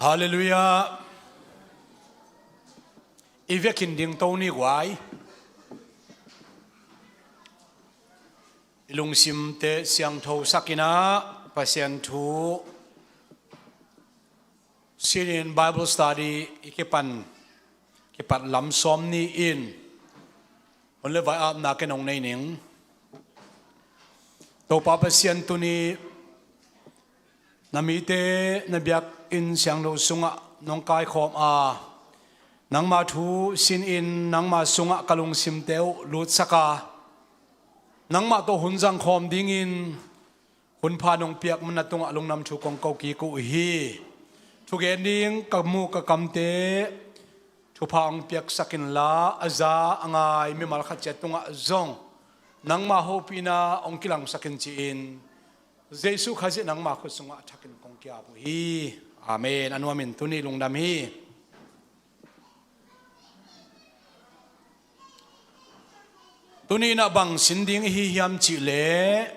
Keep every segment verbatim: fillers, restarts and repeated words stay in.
Halleluiah. I vekin dingto ni guai. I lungsimte siangtho sakinah Pasian thu sinin Bible study i kipan kipat lam sawm ni-in hun le vai apna ken hong nei ning. Topa Pasian tuni na mite na biakinn siangtho sungah nong kaikhawm a, nangma thu sinin nangma sungah ka lungsimte uh lutsaka, nangmah tawh hun zangkhawm dingin hunpha nong piak manna tungah lungdam thu kong ko kik uh hi. Thugen ding ka mu ka kamte thupha hong piaksak inla, a za a ngai mimal khat ciat tungah zong nangma hopihna hong kilangsak in ci-in Jesuh Khazih nangma khut sungah a thakin kong kiap uh hi. Amen. A nuamin tuni lungdam hi. Tuni inah bang sin ding ihi hiam cihleh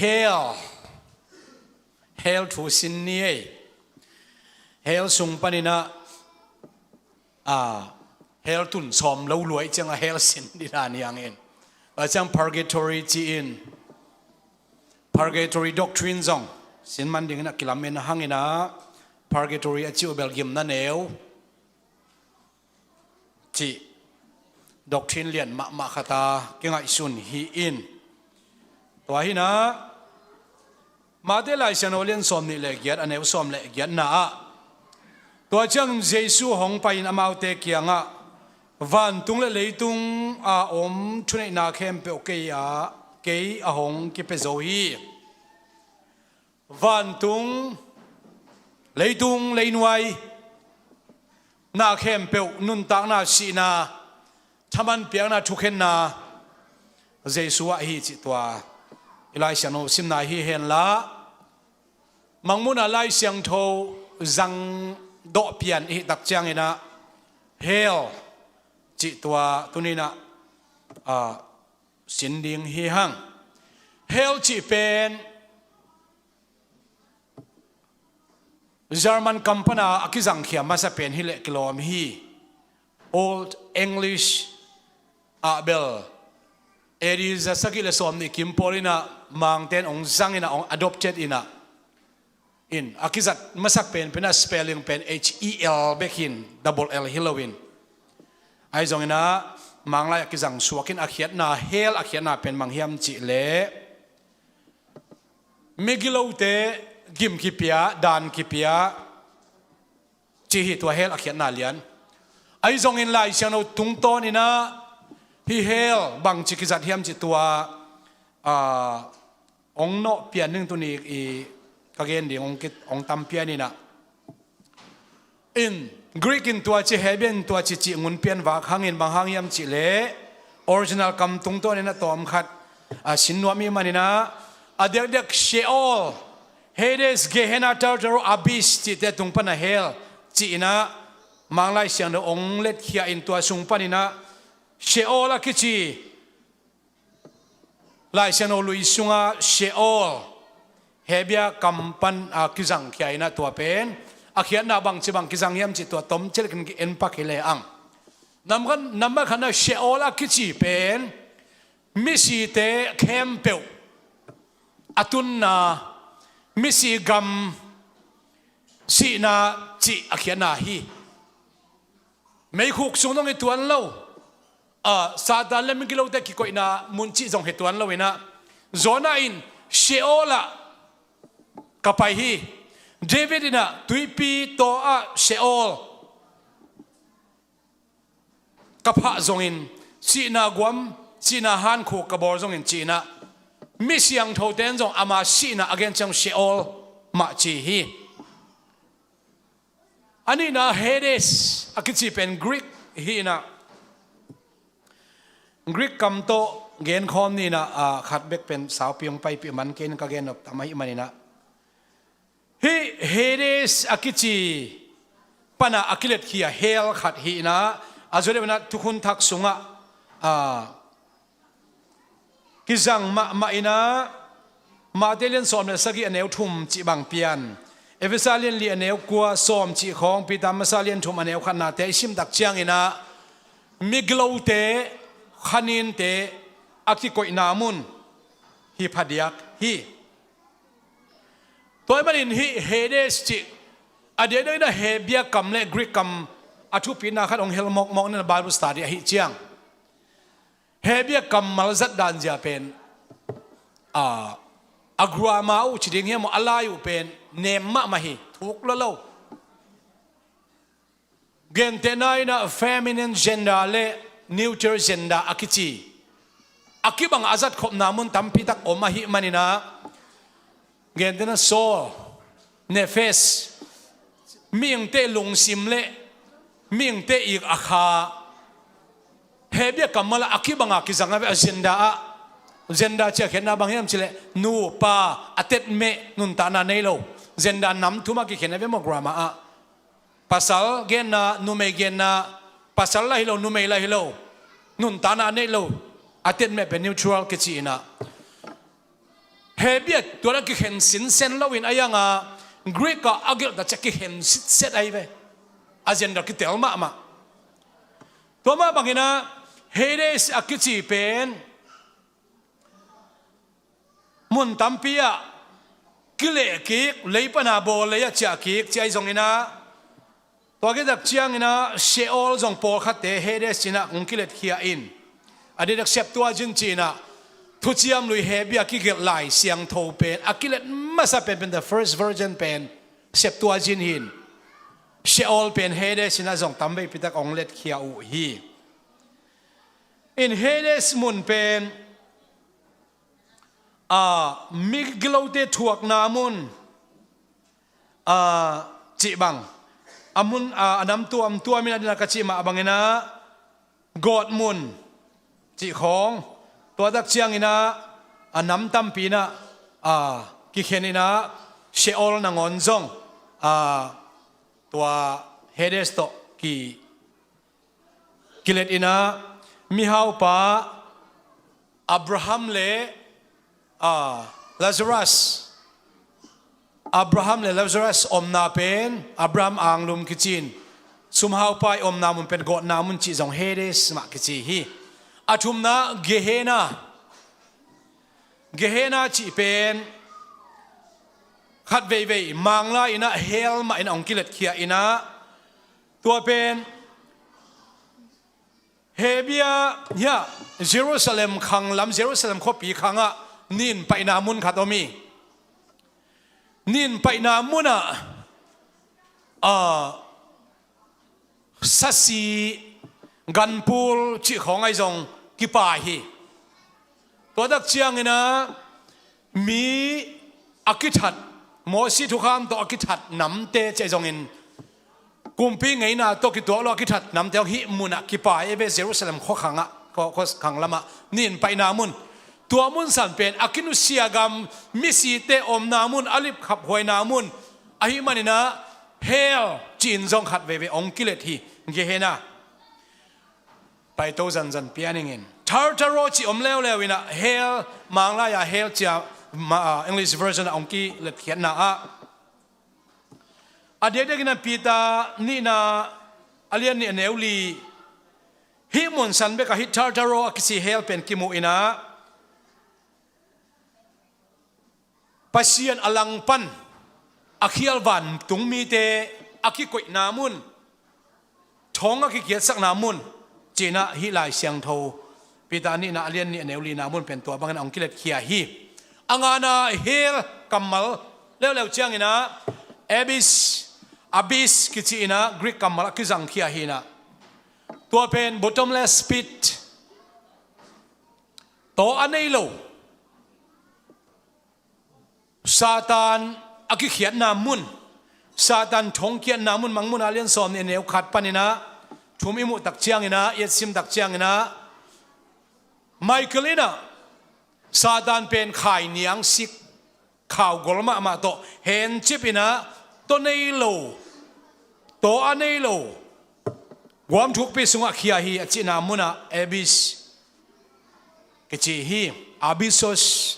hell, hell thu sin ni ei. Hell sung paninah a, hell tun sawm lo luai cianga hell sin dina niangin a ciang purgatory ci-in purgatory doctrine zong sin man dingin a kilamen hanginah purgatory a ci uh bel gimna neu cih doctrine lian mahmah khata kingaihsun hi-in. Tua hinah Mate Lai Siangtho lian sawm nih le giat a neu sawm le giatna ah tua ciang Jesuh hong pai-in amaute kiangah vantung le leitung a om thuneihna khempeuh kei ah kei a hong kipia zo hi. Vantung, leitung, leinuai na khempeuh nuntakna, sihna, thaman piakna, thukhenna Jesuh ah hi cih tua i Lai Siangtho simna hi henla, mangmuna Lai Siangtho zangdawh pian i hih tak cianginah hell cih tua tuninah a, sin ding hi hang. Hell cih pen German kam pana a kizangkhia masa pen hileh kilawm hi. Old English ah bel A D za sagih le sawm nih kim pawl inah mangten hong zang inah hong adopted inah in a kizat masak pen pen a spelling pen H E L bek hin double L hi loin. Ahi zonginah manglai a kizang suakin a khiatna hell a khiatna pen mang hiam cihleh migilote gim kipia, dan kipia cih hi tua hell a khiatna lian. Ahi zongin Lai Siangtho tungtawninah hi hell bangci kizat hiam cih tua a, hong nawh pian ding tuni i ka gen ding hong kit hong tam pian inah. In Greek in tua ci, Hebrew in tua ci cih ngun pian vak hangin bang hang hiam cihleh original kam tungtawnin a tawm khat a sin nuam i maninah a diakdiak Sheol, Hades, Gehenna, Tartarus, Abyss cihte tung pana hell cihinah manglai siangtho hong letkhia in tua sung paninah Sheol a kici Lai Siangtho lui sunga Sheol, Hebia kam pan a kizangkhia inah tua pen a khiatna bangci bang kizang hiam cih tua tom cilekin ki enpak hi le ang. Namkhat nambat khatna Sheol a kici pen misite khempeuh a tunna, misi gam sihna cih a khiatna hi. Meikhuk sung dong hi tuan lo. A, Satan le migilote kikoihna mun cih zong hi tuan lo inah Jonah in Sheol ah ka pai hi. David inah tuipi taw ah Sheol ka phah zongin sihna guam, sihna hankhuk ka bawl zongin cihinah mi siangthote in zong ama sihna a gen ciang Sheol mah ci hi. A nihna Hades a kici pen Greek hi inah Greek kam tawh genkhawm ni inah a khat bek pen saupi hong paipih man kei in ka gen nop tam ahih maninah hih Hades a kici pana a kiletkhia hell khat hi inah a zuadeuh inah Thukhun Thak sungah a kizang mahmah inah Mate lian sawm le sagih a neu thum cih bang pian Efesa lian li a neu kua, Sawm cih khawng, Peter masa lian thum a neu khatnate i sim tak cianginah migilote, khaninte a kikoihna mun hi phadiak hi. Tua ahih manin hih Hades cih a diakdiakinah Hebia kam le Greek kam a thupina khat hong hel mawkmawk nina Bible study ahih ciang, Hebia kammal zat dan zia pen a, a grammar uh ci ding hiam maw, a lai uh pen nem mahmah hi, thuk lua lo. Gentehna inah feminine gender le neuter gender a kici a kibang a zatkhopna mun tampitak om ahih maninah, gentehna soul, nephesh, mihingte lungsim le mihingte ik a kha Hebia kammal ah a kibanga kizang a ve a gender ah. Gender ciah khiatna bang hiam cileh nu, pa, a tetmeh, nuntakna nei lo. Gender nam thum a kikhen a ve maw grammar ah. Pasal genna, numei genna, pasal la hi lo, numei la hi lo, nuntakna a neih lo, a tetmeh pen neutral kici inah. Hebia tua a kikhen sinsen loin a yanga Greek ah a gelh ta ciah kikhen sitset ahi ve. A gender kitel mahmah. Tua mah banginah Hades a kici pen mun tampi ah kileh kik, lei pana bawl lei ah ciah kik ci ahi zonginah, tua kitak cianginah Sheol zong pawlkhatte Hades cinah kong kiletkhia in, a didak Septuagint cinah thuciam lui Hebia kigelh Lai Siangtho pen a kilet masa penpen, the first version pen Septuagint hin Sheol pen Hades cinah zong tamveipitak hong letkhia uh hi. In Hades mun pen a, migilote thuakna mun a, cih bang a mun a, a nam tuamtuamin a dina ka cih mah banginah gawtmun cih khawng, tua tak cianginah a nam tampi inah a, kikhen inah Sheol nangawn zong a, tua Hades tawh ki kilet inah mihaupa Abraham le a, Lazarus, Abraham le Lazarus omna pen Abraham anglum kicin, sumhaupa i omna mun pen gawtna mun cih zong Hades mah kici hi. A thumna Gehenna. Gehenna cih pen khat veivei Manglai inah hell mah inah hong kiletkhia inah, tua pen Hebia hiah Jerusalem khanglam, Jerusalem khuapi khangah nin paihna mun khat om hi. Nin paihna munah a, sasi, ganpul cih khawng ahi zong kipai hi. Tua tak cianginah mi a kithat, Mosi thukham tawh a kithat namte cih ahi zongin kumpi ngeina tawh kituak lo a kithat namte hong hih munah kipai e ve, Jerusalem khuakhangah, khua, khuakhang lamah nin paihna mun. Tua mun san pen a kinusia gam, misite omna mun, a lipkhaphuaina mun ahih maninah hell ci-in zong khat veivei hong kilet hi. Gehenna paito zanzan pianingin Tartaro cih om leuleu inah hell, Manglai-a hell cia ma, English version ah hong kiletkhiatna ah a diakdiakinah Peter nihna a lian nih a neu li, hih mun san bekah hih Tartaro a kici hell pen kimu inah Pasian a langpan a khial vantung mite a kikoihna mun, thong a kikiatsakna mun cinah hih Lai Siangtho Peter nihna a lian nih a neu lina mun pen tua bangin a hong kiletkhia hi. A ngana hell kammal leuleu cianginah abyss, abyss kici inah Greek kammal a kizangkhia hi inah, tua pen bottomless pit, taw a nei lo, Satan a kikhiatna mun, Satan thongkiatna mun, Mangmuhna lian sawm nih a neu khat paninah thum i muh tak cianginah, i etsim tak cianginah Michael inah Satan pen khai niangsik, khaugol mahmah tawh hencip inah taw nei lo, taw a nei lo, guam thukpi sungah khia hi a cihna munah abyss kici hi. Abyssos,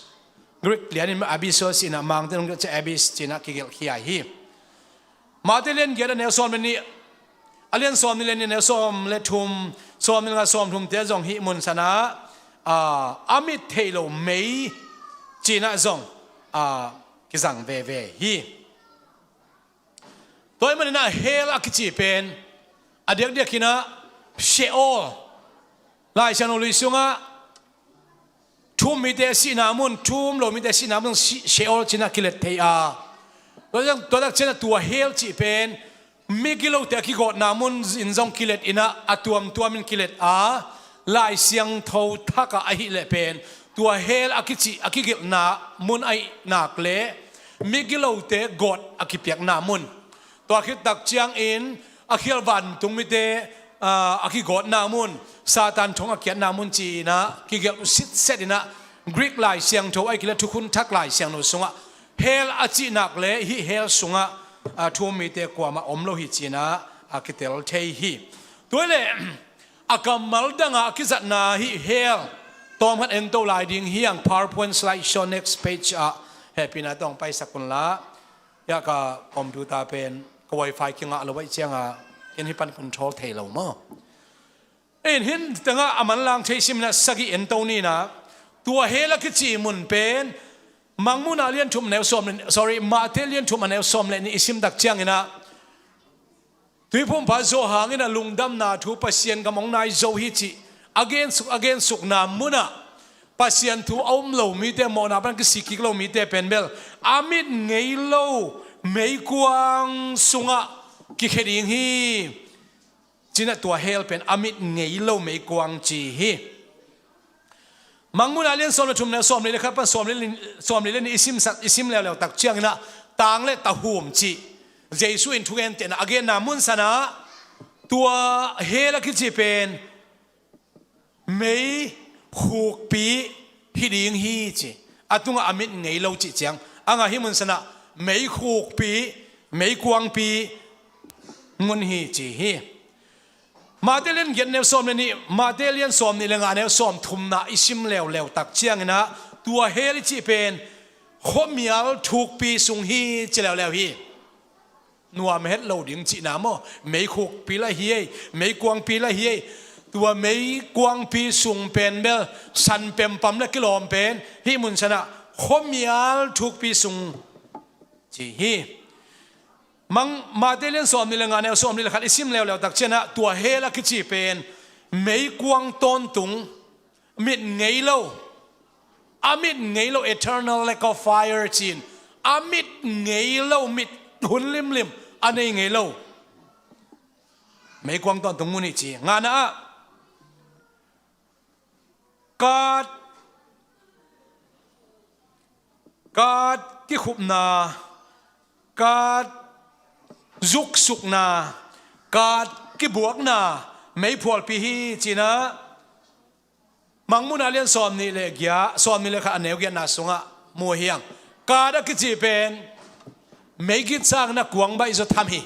Greek lianin Abyssos inah Mangte nung ci abyss cinah kigelhkhia hi. Matthai lian giat a neu sawm le nih, a lian sawm nih le nih, a neu sawm le thum, sawm nih le nga, sawm thum te zong hih mun sanah a, a mit theih loh mei cinah zong a, kizang veve hi. Tua ahih maninah hell a kici pen a diakdiakinah Sheol, Lai Siangtho lui sungah thu-um mite sihna mun, thu-um lo mite sihna mun, si-, Sheol cinah kilet thei a. Tua tak, tua tak cianah tua hell cih pen migilote a kigawtna mun in zong kilet inah a tuamtuamin kilet a, Lai Siangtho thakah ahih leh pen tua hell a kici, a kigelhna mun ahih nak leh migilote gawt a kipiakna mun. Tua khit tak ciangin a khial vantung mite, aa, a kigawtna mun, Satan thong a kiatna mun ci-inah kigelh sitset inah Greek Lai Siangtho ahih kei leh Thukhun Thak Lai Siangtho sungah hell a cih nak leh hih hell sungah, aa, thu-um mite kuamah om lo hi cinah a kitel thei hi. Tua leh a kammal dangah a kizatna hih hell tawmkhat ento lai ding hi hang. PowerPoint slide show next page ah hehpihna tawh paisak unla. Hiah ka computer pen ka wifi kingah lo ahih cianga ken hih pan control thei lo maw. In hih tengah a manlang thei sim inah sagih ento ni inah, tua hell a kici mun pen Mangmuhna lian thum a neu sawm le, sorry, Matthai lian thum a neu sawm le nih i sim tak cianginah Tuiphumpa Johan inah lungdamna thu, Pasian gam hong nai zo hi cih a gensuk, a gensukna munah Pasian thu a um lo mite, mawhna pan kisik kik lo mite pen bel a mit ngei lo meikuang sungah kikhia ding hi cinah tua hell pen a mit ngei lo meikuang ci hi. Mangmuhna lian sawm le thum, neu sawm le khat pan sawm le, sawm le nih i sim, i sim leuleu tak cianginah tang le tahum cih Jesu in thugentehna a genna mun sanah tua hell a kici pen mei khukpi hi ding hi ci. A tungah a mit ngei lo cih ciang a ngah hih mun sanah mei khukpi, meikuangpi ngun hi ci hi. Matthai lian giat neu sawm le nih, Matthai lian sawm nih le nga neu sawm thumna i sim leuleu tak cianginah tua hell i cih pen khuamial thukpi sung hi ci leuleu hi. Nuam het lo ding cihna maw? Mei khukpi lah hi ei, meikuangpi lah hi ei. Tua meikuangpi sung pen bel san pempam le kilawm pen hih mun sanah khuamial thukpi sung ci hi. Mang, Matthai lian sawm nih le nga neu sawm nih le khat i sim leuleu tak cianah tua hell a kici pen meikuang tawntung, mit ngei lo, a mit ngei lo, eternal lake of fire ci-in, a mit ngei lo, mit hun limlim, a nei ngei lo meikuang tawntung mun hi ci. Ngana ah kat, kat kikhupna, kat zuksukna, kat kibuakna meiphualpi hi cinah Mangmuhna lian sawm nih le giat, sawm nih le khat a neu giatna sungah mu hi hang. Kat a kici pen meigit sangin a kuangbaih zaw tham hi.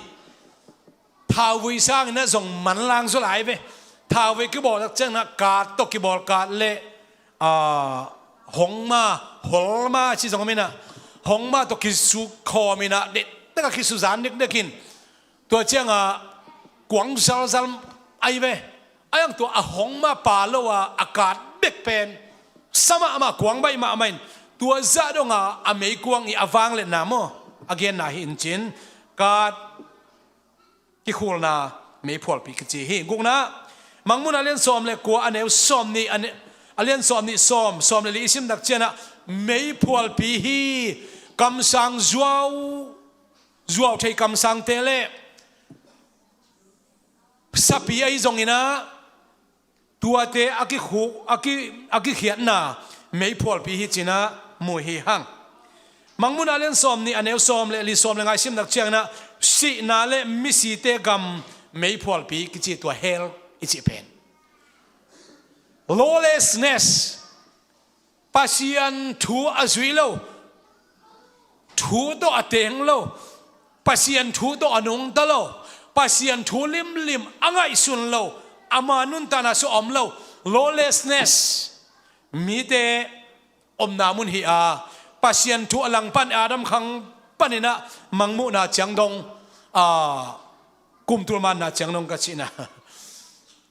Thauvui sangin a zong manlang zaw lai ve. Thauvui kibawl tak ciangin a kat tawh kibawl, kat le, aa, hongma, holma ci zong om in a, hongma tawh kisuk khawm in a, deihtak a kisuzan dekdek in. Tua ciangah kuang zalzal ahi ve. Ahi hang tua a hongma pha lo a, a kat bek pen sa mahmah, kuangbaih mahmah in, tua zah dongah a meikuang i a vangliatna maw, a genna hi in cin, kat kikhulna meiphualpi kici hi. Gukna, Mangmuhna a lian sawm le kua a neu sawm nih, a ne-, a lian sawm nih sawm, sawm le li i sim tak ciangah meiphualpi hi. Kamsang zuau, zuau thei kamsangte le sapi ahi zongin a, tuate a kikhu-, a ki-, a kikhiatna meiphualpi hi cin a mu hi hang. Mangmuhna a lian sawm nih a neu sawm le li, sawm le nga i sim tak ciangin a, sihna le misite gam meiphualpi kici, tua hell i cih pen. Lawlessness, Pasian thu a zui lo, thu tawh a teng lo, Pasian thu tawh a nungta lo, Pasian thu limlim a ngaihsun lo, ama nuntakna sung a om lo, lawlessness, mite omna mun hi a, Pasian thu a langpan, Adam khang panin a Mangmuhna ciang dong a, kum tul manna ciang dong ka cihna.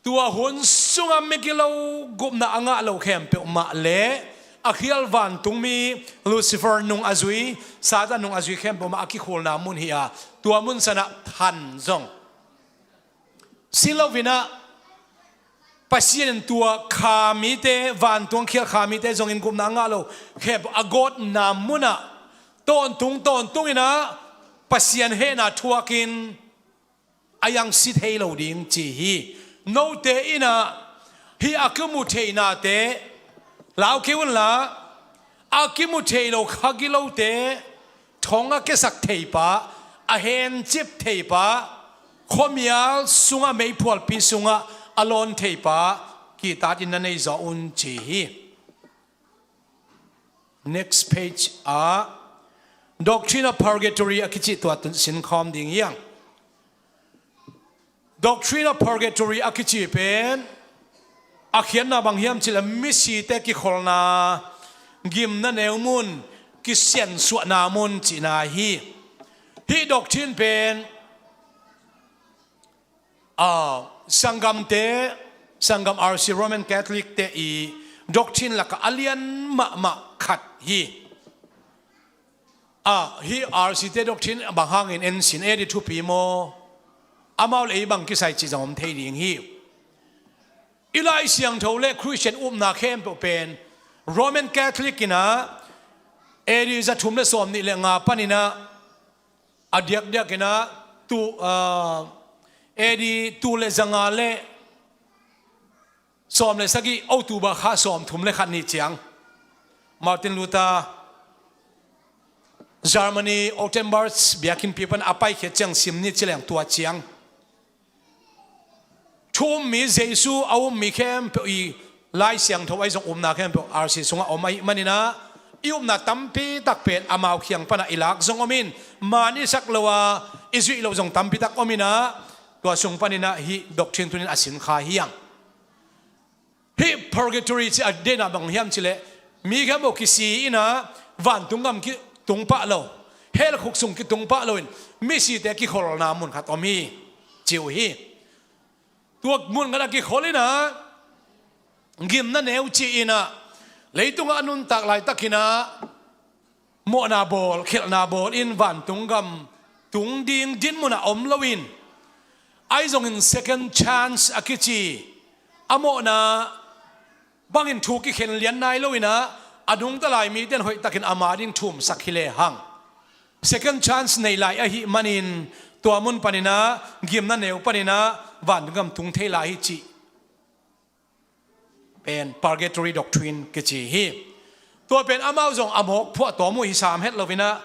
Tua hun sungah migilo gupna a ngah lo khempeuh mah le a khial vantungmi Lucifer nung a zui, Satan nung a zui khempeuh mah a kikhulna mun hi a, tua mun sanah than zong si loinah Pasian in tua kha mite, vantung khial kha mite zongin gupna a ngah lo khempeuh a gawtna munah tawntung tawntunginah Pasian hehna thuakin a iang si thei lo ding ci hi. Note inah hih a kimu theihnate lau kei unla, a kimu thei lo kha gilote thong a kesak theipa, a hencip theipa, khuamial sungah meiphualpi sungah a lawn theipa kitatin na nei zaw un ci hi. Next page ah Doctrine of Purgatory a kici tua tun sinkhawm ding hiang. Doctrine of Purgatory a kici pen a khiatna bang hiam cih leh misite kikholna, gimna neu mun, kisiansuahna mun cihna hi. Hih doctrine pen, a, sanggamte, sanggam R C Roman Catholic te i doctrine lakah a lian mahmah khat hi. A, hih R C te doctrine bang hangin en sin, A D thupi maw? Amau le ei bang kisai cih zong om thei ding hi. I Lai Siangtho le Christian upna khempeuh pen Roman Catholic inah A D za thum le sawm nih le nga paninah a diakdiakinah tu, a, A D tu le za nga le sawm le sagih, October kha sawm thum le khat ni ciang Martin Luther Germany Ottenbarg biakinnpi pan a paikhiat ciang sim ni ci leng tua ciang thu um mi Jesu a um mi khempeuh i Lai Siangtho ahi zong upna khempeuh R C sungah om ahih maninah i upna tampi tak pen amau khiang panah i lak zong om in, man i sak lo a i zuih loh zong tampi tak om inah tua sung paninah hih doctrine tunin a sin kha hiang. Hih purgatory ci a deihna bang hiam cih leh mi khempeuh kisi inah vantung gam kitung pah lo, hell khuk sung kitung pah loin misite kikholna mun khat om hi ci uh hi. Tua mun khat a kikhol inah gimna neu ci inah leitungah a nuntak laitakinah mawhna bawl, khelhna bawl in vantung gam tung ding dinmun ah om loin, ahi zongin second chance a kici a mawhna bangin thu kikhen lian nai loinah a nungta lai mite in hoihtakin ama ding thumsak hi lehang second chance nei lai ahih manin tua mun paninah gimna neu paninah vantung gam tung thei lai hi cih pen purgatory doctrine kici hi. Tua pen amau zong a mawk phuahtawm uh hi sam het loinah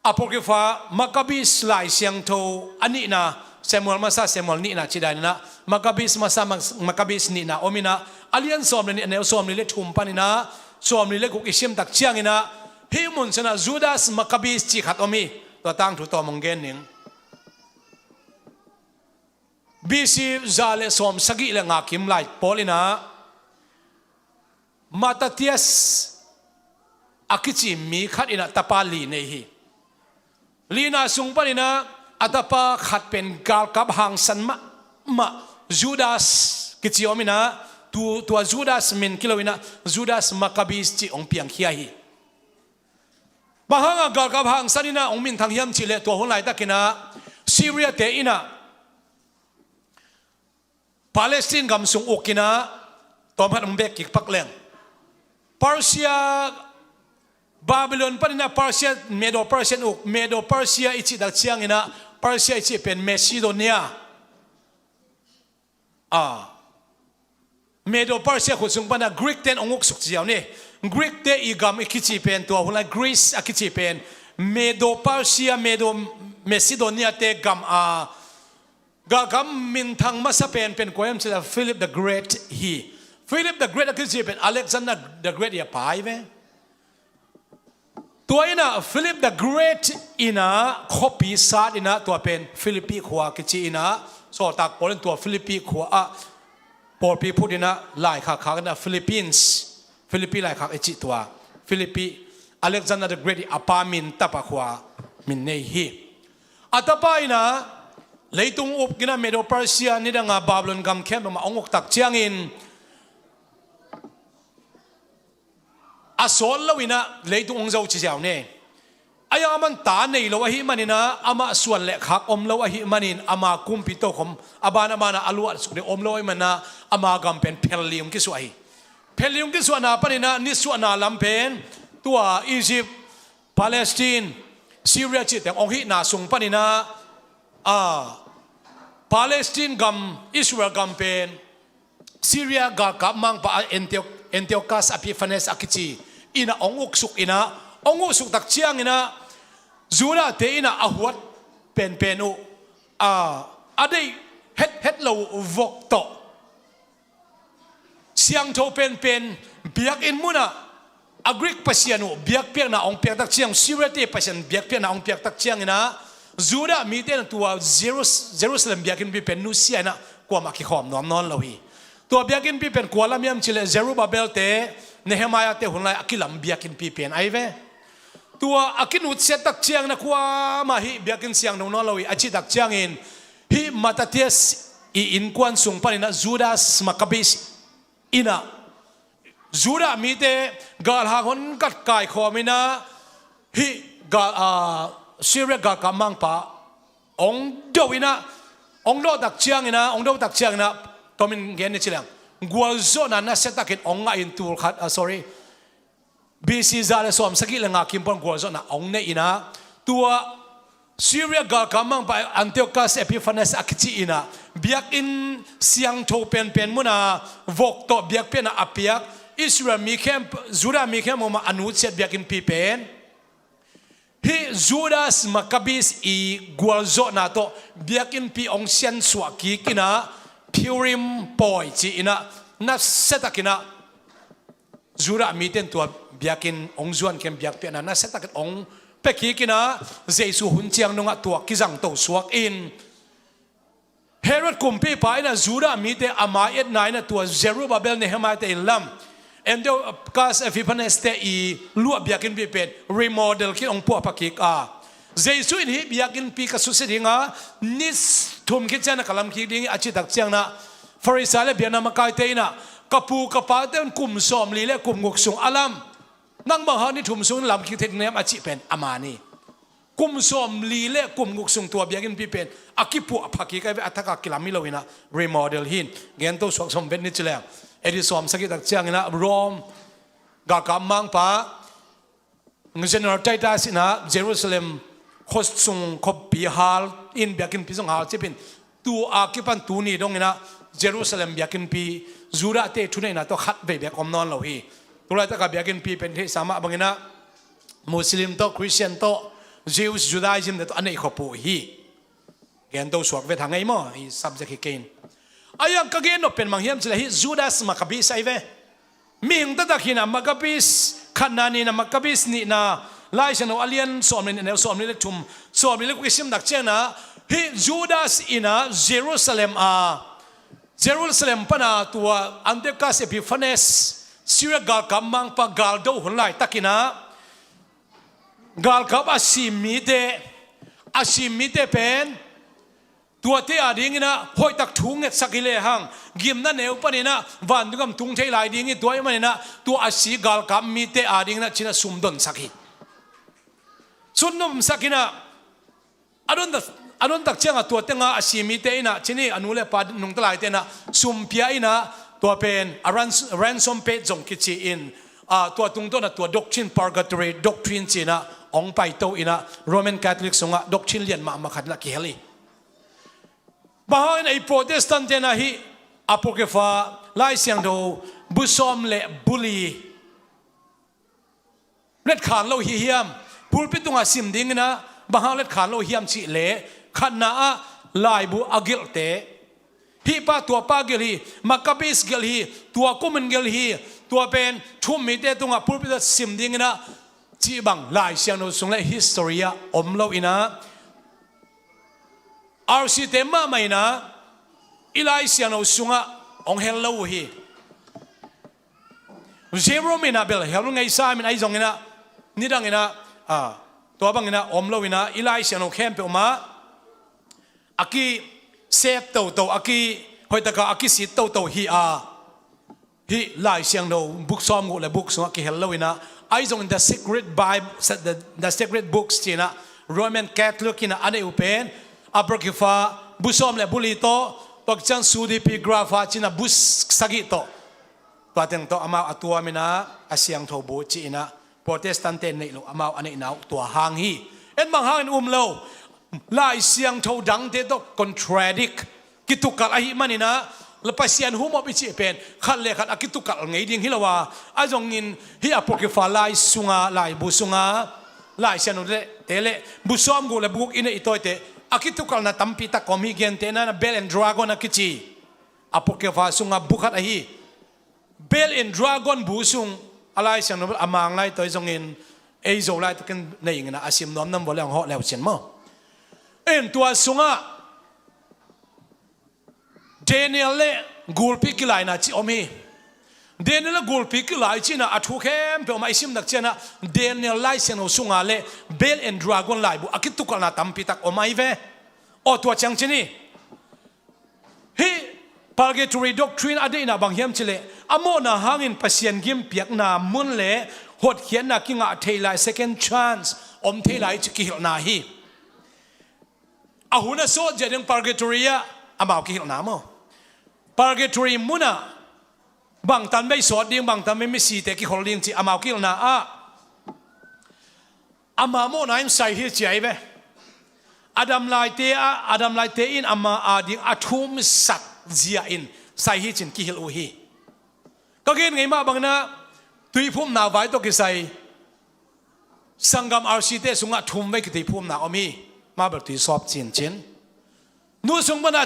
Apocrypha, Maccabees Lai Siangtho a nihna, Samuel masa, Samuel nihna ci daninah Maccabees masa, Mac-, Maccabees nihna om inah a lian sawm le nih, a neu sawm li le thum paninah sawm li le guk i simtak cianginah hih mun sanah Judas Maccabees ci khat om hi. Tua tangthu tawm hong gen ning. B C za le sawm sagih le nga kim lai pawl inah Mattathias a kici mi khat inah tapa li nei hi. Lina sung paninah a tapa khat pen galkap hangsan mahmah Judas kici om inah tu, tua Judas min kilo inah Judas Maccabees ci hong piangkhia hi. Bang hangah galkap hangsan inah hong minthang hiam cih leh tua hun laitakinah Syria te inah Palestine gam sung uk inah tawmkhat hong bek kik pak leng Persia, Babylon paninah Persia, Medo Persian uk, Medo Persia i cihtak cianginah Persia i cih pen Macedonia. A, Medo Persia khut sung panah Greek ten hong uk suk ziau ni. Greek te i gam i kici pen tua hun lai Greece a kici pen Medo Persia, Medo Macedonia te gam a galkap minthang masa penpen kua hiam cih leh Philip the Great hi. Philip the Great a kici pen Alexander the Great i a pai ve. Tua inah Philip the Great inah khuapi sat inah tua pen Philippi khua kici inah sawltak pawl in tua Philippi khua ah pawlpi phut inah laikhak khak inah Philippines, Philippi laikhak i cih tua Philippi, Alexander the Great i a pa min tapa khua min nei hi. A tapa in ah leitung uk in ah Medo Persia, nidanga Babylon gam khempeuh mah hong uk tak ciangin a sawt lo in ah leitung hong zo ci ziau ne. Ahi zongin aman ta nei lo ahih manin ah, amah suan le khak om lo ahih manin, ama kumpi tokhom a ban a ban ah a luahsuk ding om lo ahih manin ah, ama gam pen phelli hong kisuah hi. Phelli hong kisuahna panin ah nisuahna lam pen tua Egypt, Palestine, Syria cih teng hong hihna sung panin ah, a, Palestine gam, Israel gam pen Syria galkap mangpa a Antio-, Antiochus Epiphanes a kici in ah hong uksuk in ah, hong uksuk tak ciangin ah Judah-te in ah a huat penpen uh, a, a deih hethet lo uh vok tawh siangtho penpen biakinn munah a Greek pasian uh biakpiakna hong piak tak ciang, Syria-te pasian biakpiakna hong piak tak ciangin ah, Judah mite in ah tua Jerus-, Jerusalem biakinnpi pen nusia in ah kuamah kikhawm nuam nawn lo hi. Tua biakinnpi pen kua lam hiam cih leh Zerubbabel-te, Nehemiah-te hun lai a kilam biakinnpi pen ahi ve. Tua a kinutsiat tak ciangin ah kuamah hih biakinn siangtho nawn lo hi a cih tak ciangin, hih Mattathias i innkuan sung panin ah Judas Maccabeus in ah Judah mite galhang hong kat kaikhawm in ah hih gal, a, Syria galkap mangpa hong do in ah, hong do tak ciangin ah, hong do tak ciangin ah, tomin gen ni ci leng, gualzawhna nasiatakin hong ngah in, tul khat, a, sorry, B C za le sawmsagih le nga kim pan gualzawhna hong nei in ah, tua Syria galkap mangpa Antiochus Epiphanes a kici in ah biakinn siangtho penpen munah vok tawh biakpiakna a piak, Israel mi khempeuh, Judah mi khempeuh mah a nutsiat biakinnpi pen hih Judas Maccabeus i gualzawhna tawh biakinnpi hong siansuah kik in ah, Purim pawi ci in ah, nasiatakin ah Judah mite in tua biakinn hong zuan ken biakpiakna nasiatakin hong pia kik in ah, Jesu hun ciang dongah tua kizangto suak in, Herod kumpipa in ah Judah mite a mai-etna in ah tua Zerubbabel, Nehemiah-te in lam, Antiochus Epiphanes-te i luah biakinnpi pen remodel kik, hong puahpha kik a, Jesu in hih biakinnpi ka susia ding a, ni thum khit ciangin ah ka lam kik ding hi a cih tak ciangin ah, Farisai le biakna makaite in ah, ka pu ka pate un kum sawmli le kum guk sung a lam, nang bang hang ni thum sung lam kik thei ding na hiam a cih pen a man hi. Kum sawmli le kum guk sung tua biakinnpi pen a kipuahpha kik ahi ve, a thak a kilam hi lo in ah, remodel hi in, gento suak sawm vet ni ci leng, A D sawmsagih tak ciangin ah Rome galkap mangpa General Titus in ah Jerusalem khuasung khuapi hal in, biakinnpi zong halcip in, tu a kipan tuni dongin ah Jerusalem biakinnpi Judah-te thuneihna tawh khatvei bek om nawn lo hi. Tulaitak a biakinnpi pen theihsa mah bangin ah Muslim tawh, Christian tawh, Jews, Judaism-te tawh a neih khop uh hi. Gento suak vet hang ei maw, i subject hi kei in. Ahi zongin ka gen nop pen bang hiam cih leh hih Judas Maccabeus ahi ve. Mihing taktak hi in ah, Maccabeus khatna, nihna, Maccabeus nihna, Lai Siangtho a lian sawmli le neu, sawmli le thum, sawmli le kua i sim tak ciangin ah, hih Judas in ah Jerusalem a, Jerusalem pan a tua Antiochus Epiphanes, Syria galkap mangpa galdo hun laitakin ah, galkap a sim mite, a sim mite pen tuate adingin ah hoihtak thu ngetsak hi lehang, gimna neu panin ah vantung gam tung thei lai ding hi, tua ahih manin ah tua a si galkap mite adingin ah ci-in ah sum donsak hi. Sum donsak in ah, a don tak, a don tak ciangah tua tengah a si mite in ah, ci-in hi, a nu le pa nungta laite in ah sum pia in ah, tua pen a rans-, ransom paid zong kici in, a, tua tungtawn ah tua doctrine, purgatory doctrine ci-in ah hong paito in ah, Roman Catholic sungah doctrine lian mahmah khat in ah kihel hi. Bang hangin ei Protestant-te in ah hih Apocrypha, Lai Siangtho bu sawm le bu li letkhan lo hi hiam? Pulpit tungah sim dingin ah bang hang letkhan lo hiam cih leh, khatna ah laibu a gelhte, hih pa tua pa gelh hi, Maccabees gelh hi, tua kumin gelh hi, tua pen thu-um mite tungah pulpit ah sim dingin ah cih bang Lai Siangtho sung le history ah om lo in ah, R C te mahmah in ah i Lai Siangtho sungah hong hel lo uh hi. Jerome in ah bel hel ngeisa in, ahi zongin ah nidang in ah, a, tua bangin ah om lo in ah, i Lai Siangtho khempeuh mah a kisep toto, a ki, hoihtaka a kisit toto hi a, hih Lai Siangtho buk sawmguk le buk sungah kihel lo inah, ahi zongin The Secret Bible, The, The Secret Books cinah Roman Catholic inah a neih uh pen Apocrypha bu sawm le bu li tawh, tua ciang Pseudepigrapha cinah bu sagih tawh, tua teng tawh amau a tuam inah a siangtho bu ci inah Protestant te neih loh amau a neihna uh tua hang hi. En bang hangin um lo, Lai Siangtho dangte tawh contradict, kitukalh ahih maninah, Pasian humop i cih pen khat le khat a kitukalh ngei ding hi lo a, ahi zongin hih Apocrypha lai sunga, laibu sunga, Lai Siangtho le te le bu sawmguk le bu guk i neih i tawite a kitukalhna tampi tak om hi. Gentehna-in Bell and Dragon a kici Apocrypha sunga bu khat ahi Bell and Dragon bu sung a Lai Siangtho a Manglai tawi zongin ei Zo laitakin nei inginah a sim nuam nam vua le hong hawh leu cin maw? En tua sungah Daniel le gulpi kilaina ci om hi. Daniel le gulpi kilai cinah a thu khempeuh mah i simnak cianah Daniel Lai Siangtho sunga le Bell and Dragon laibu a kitukalhna tampi tak om ahi ve. Aw tua ciang cin hi. Hih Purgatory Doctrine a deihna bang hiam cileh a mawhna hangin Pasian gimpiakna mun le hotkhiatna kingah thei lai, second chance om thei lai ci kihilhna hi. A hun a sawt zia ding Purgatory ah amau kihilhna maw? Purgatory munah bangtan bei sawt ding, bangtan bei misite kihol ding ci amau kihilhna ah ama mawhna in sai hi ci ahi ve. Adam laite ah, Adam laite in ama ading a thumsak zia in sai hi cin kihilh uh hi. Ka gen ngei mah banginah tuiphumna vai tawh kisai sanggam R C te sungah thum vei kituiphumna om hi. Mabel tuisawp cincin nu sung pana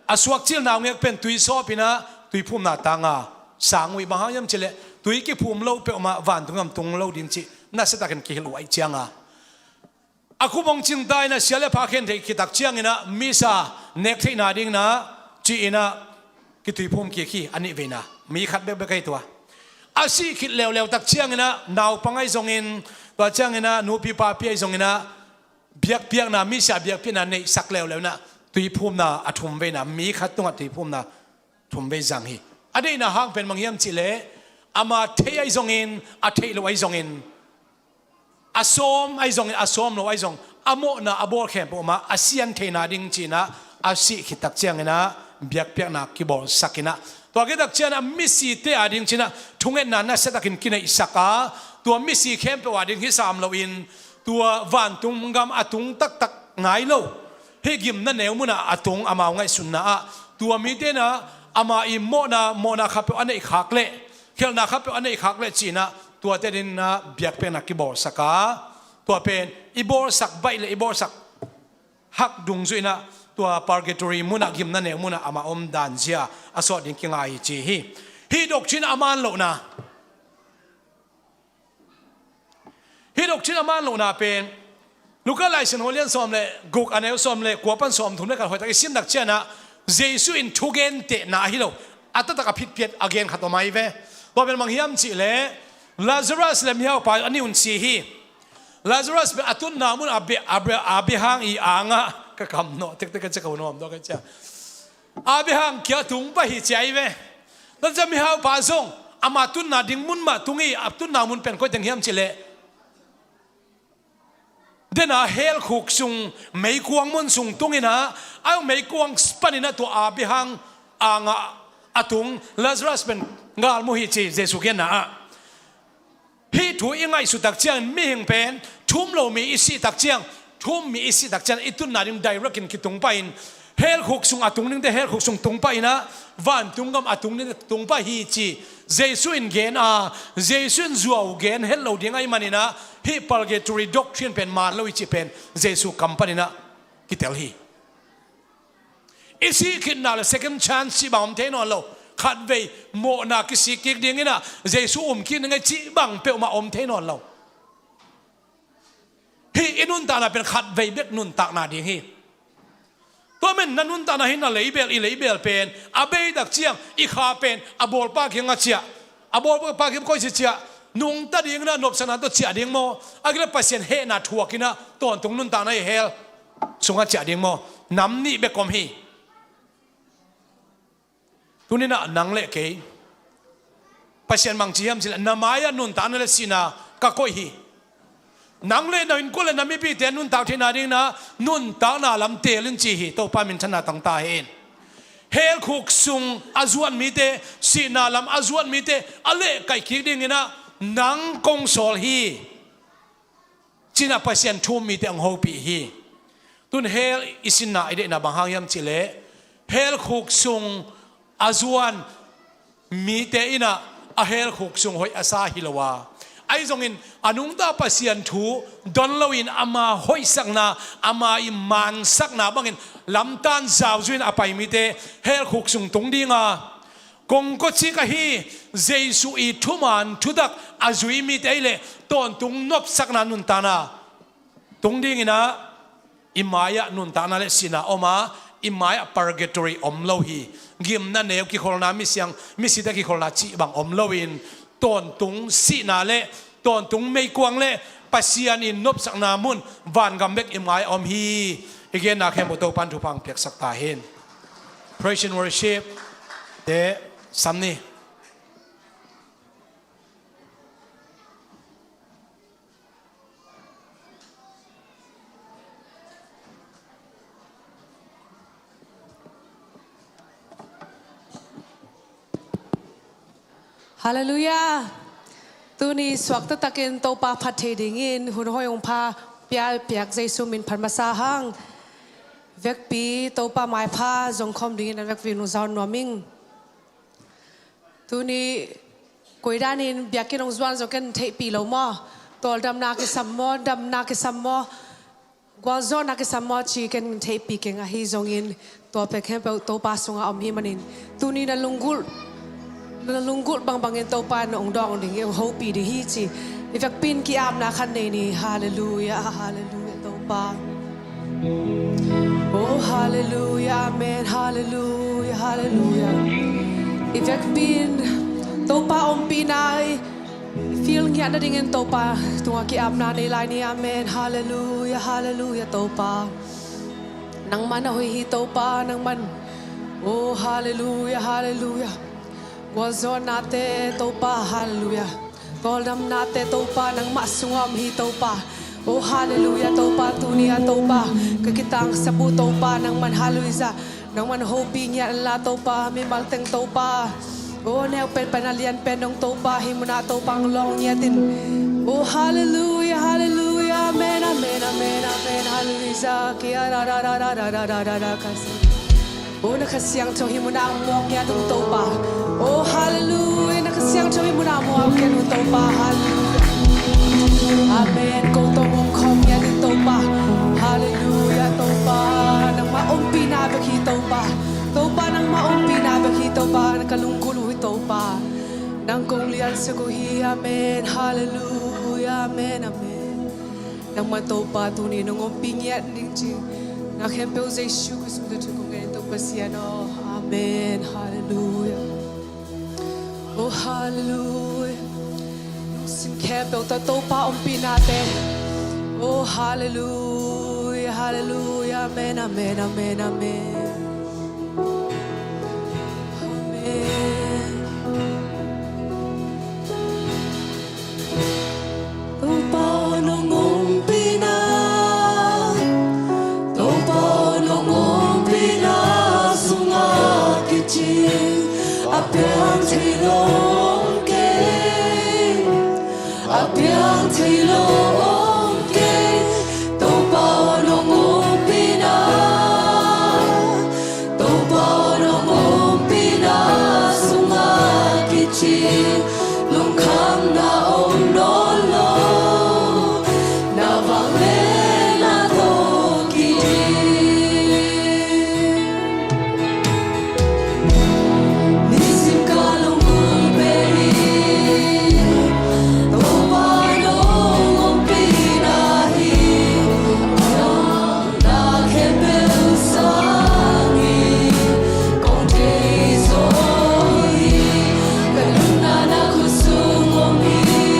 a suak cilna ngek pen tuisawp inah tuiphumna tanga sang uh hi. Bang hang hiam cileh tui kiphum lo peuhmah vantung gam tung lo ding cih nasiatakin kihilh uh ahi cianga a khupong cingta inah sia le pha khen theih khit tak cianginah misa nek theihna dinginah ci inah kituiphum kik hi. A nih veina mi khat bekbek ahi tua. A sih khit leuleu tak cianginah naupang ahi zongin, tua cianginah nupi papi ahi zonginah biakpiakna, misa biakpiakna neihsak leuleu inah tuiphumna a thum veina, mi khat tungah tuiphumna thum vei zang hi. A deihna hang pen bang hiam cihleh ama thei ahi zongin, a theih loh ahi zongin, a sawm ahi zongin, a sawm lo ahi zong, a mawhna a bawl khempeuh mah a sian theihna ding cinah a sih khit tak cianginah biakpiakna kibawlsak inah, tua khit tak cianah misite ading cinah thungetna nasiatakin kineihsak a, tua misi khempeuh ading hi sam loin tua vantung gam a tung taktak nai lo hih gimna neu munah a tung amau ngaihsutna ah tua mite inah ama i mawhna, mawhna khatpeuh a neih khak leh, khelhna khatpeuh a neih khak leh cinah tuate dinginah biakpiakna kibawlsak a, tua pen i bawlsak baih le i bawlsak hak dungzui inah tua purgatory munah, gimna neu munah ama om dan zia a sawt ding kingai hi ci hi. Hih doctrine a man lohna, hih doctrine a man lohna pen Luka Lai Siangtho lian sawm le guk, a neu sawm le kua pan sawm thum le khat hoihtak i simnak cianah Jesu in thugentehna ahi lo, a taktak a phitphiat a gen khat om ahi ve. Tua pen bang hiam cihleh Lazarus le mihaupa a nih un si hi. Lazarus pen a tunna mun a beh, a beh, a beh hang i angah ka kam nawh tektek ka cia ka hun hawm dawk ka cia. A beh hang kia tung pah hi ci ahi ve. Tua ciang mihaupa zong ama tunna ding mun mah tung hi. A tunna mun pen koi teng hiam cihleh dena hell khuk sung, meikuang mun sung tung inah, a meikuang paninah tua a beh hang angah a tung Lazarus pen galmu hi ci Jesu genna ah. Hih thu i ngaihsut tak ciangin mihing pen thum lo mi i sih tak ciang, thum mi i sih tak ciang i tunna ding direct in kitung pahin hell khuk sung a tung dingte hell khuk sung tung pahinah vantung gam a tung dingte tung pah hi ci Jesu in gen a, Jesu in zuau gen het lo ding ahi maninah hih purgatory doctrine pen man lo i cih pen Jesu kam paninah kitel hi. I sih khitna le second chance cih bang om thei nawn lo. Khatvei mawhna kisik kik dinginah Jesu um kik ding ahi cih bang peuhmah om thei nawn lo. Hih i nuntakna pen khatvei bek nuntakna ding hi. Tua men na nuntakna hi na leibel, i leibel pen a beitak ciang i kha pen a bawlpa kiangah ciah, a bawlpa kiang koici ciah, nungta dinginah nopsakna tawh ciah ding maw? A kile Pasian hehna thuakinah tawntung nuntakna hi hell. sungah ciah ding maw? Nam nih bek om hi. Tuninah nang le kei Pasian bang ci hiam cih leh, na mai-ah nuntakna le sihna ka koih hi. Nang le na innkuan le na mipite nuntak theihna dingin ah nuntakna lam teel in ci hi. Topa minthanna tang ta hen. Hell khuk sung a zuan mite, sihna lam a zuan mite a lehkaih kik dingin ah nang kong sawl hi, ci-in ah Pasian thu-um mite hong hopih hi. Tun hell i sinna i deihna bang hang hiam cih leh, hell khuk sung a zuan mite in ah a hell khuk sung hoih a sa hi lo a, ahi zongin a nungta Pasian thu don loin ama hoihsakna, ama i mansakna bangin lamtan zauzui-in a pai mite hell khuk sung tung ding a, kongkocik ahi Jesuh i thuman thutak a zui mite ahih leh tawntung nopsakna nuntakna tung dingin ah i mai-ah nuntakna le sihna om a, i mai-ah purgatory om lo hi. Gimna neu kikholhna, misiang misite kikholhna cih bang om loin, tawntung sihna le tawntung meikuang le Pasian i nopsakna mun vangam bek i mai-ah om hi. I genna khempeuh Topa'n thupha hong piaksak ta hen. Praise and worship te sam ni. Halleluiah. Tuni suak taktakin Topa phat thei dingin hun hoih hong pia piak Jesuh min phat masa hang. Vekpi Topa maipha zongkhawm dingin a vekpi nung zawn nuam ing. Tuni koi danin biakinn hong zuan zong ken theihpih lo maw? Tawldamna kisam maw, damna kisam maw, gualzawhna kisam maw ci ken theihpih keng, ahi zongin tua pen khempeuh Topa sungah om hi manin, tuni na lunggulh, na lunggulh bangbangin Topa in hong dawng ding hi, hong hopih ding hi ci. I vekpi in ki-apna khat nei ni. Halleluiah, halleluiah Topa. Oh halleluiah, amen, halleluiah, halleluiah. I vekpi in Topa ompihna i feel ngiat nadingin Topa tungah ki-apna nei lai ni. Amen, halleluiah, halleluiah Topa. Nangmah na hoih hi Topa, nangmah. Oh halleluiah, halleluiah. Gualzawhnate Topa, halleluiah. Tawldamnate Topa, nangmah sungah om hi Topa. Oh halleluiah Topa, tuni-ah Topa ka kitangsap uh Topa, nangman halleluiah, nangman hopih ngiat inla Topa, mimal teng Topa, oh neu penpen a lian pen dong Topa, hih munah Topa hong lawng ngiat in. Oh halleluiah, halleluiah, amen, amen, amen, amen, halleluiah. Kia ra ra ra ra ra ra ra ra ra kasi. Oh, na Kha Siangtho hih munah muak ngiat un Topa. Oh, halleluiah. Na Kha Siangtho hih munah muak ngiat un Topa. Halleluiah. Amen. Ko tawh om khawm ngiat un Topa. Halleluiah Topa. Nangmah ompihna bek hi Topa. Topa nangmah ompihna bek hi Topa. Na ka lunggulh uh hi Topa. Nang kong liansak uh hi. Amen. Halleluiah. Amen. Amen. Nangmah Topa tuni nong ompih ngiat ding ci. Na khempeuh Jesuh Khrist min tawh thu kong ngen Topa Pasian aw. Amen. Halleluiah. Oh halleluiah. Lungsim khempeuh tawh Topa ompihnate. Oh halleluiah, halleluiah. Amen, amen, amen, amen. Amen. Topa aw nong ompihna, Topa aw nong ompihna sungah kicing a piang thei lo om kei, a piang thei lo om kei. Topa aw nong ompihna, Topa aw nong ompihna sungah kicing lungkhamna om nawn lo. Na vangliatna tawh kiding. Nisim ka lunggulh pen hi. Topa nong ompihna hi. Na khempeuh sangin kong thei zaw hi. Ka lungna na khut sung om hi.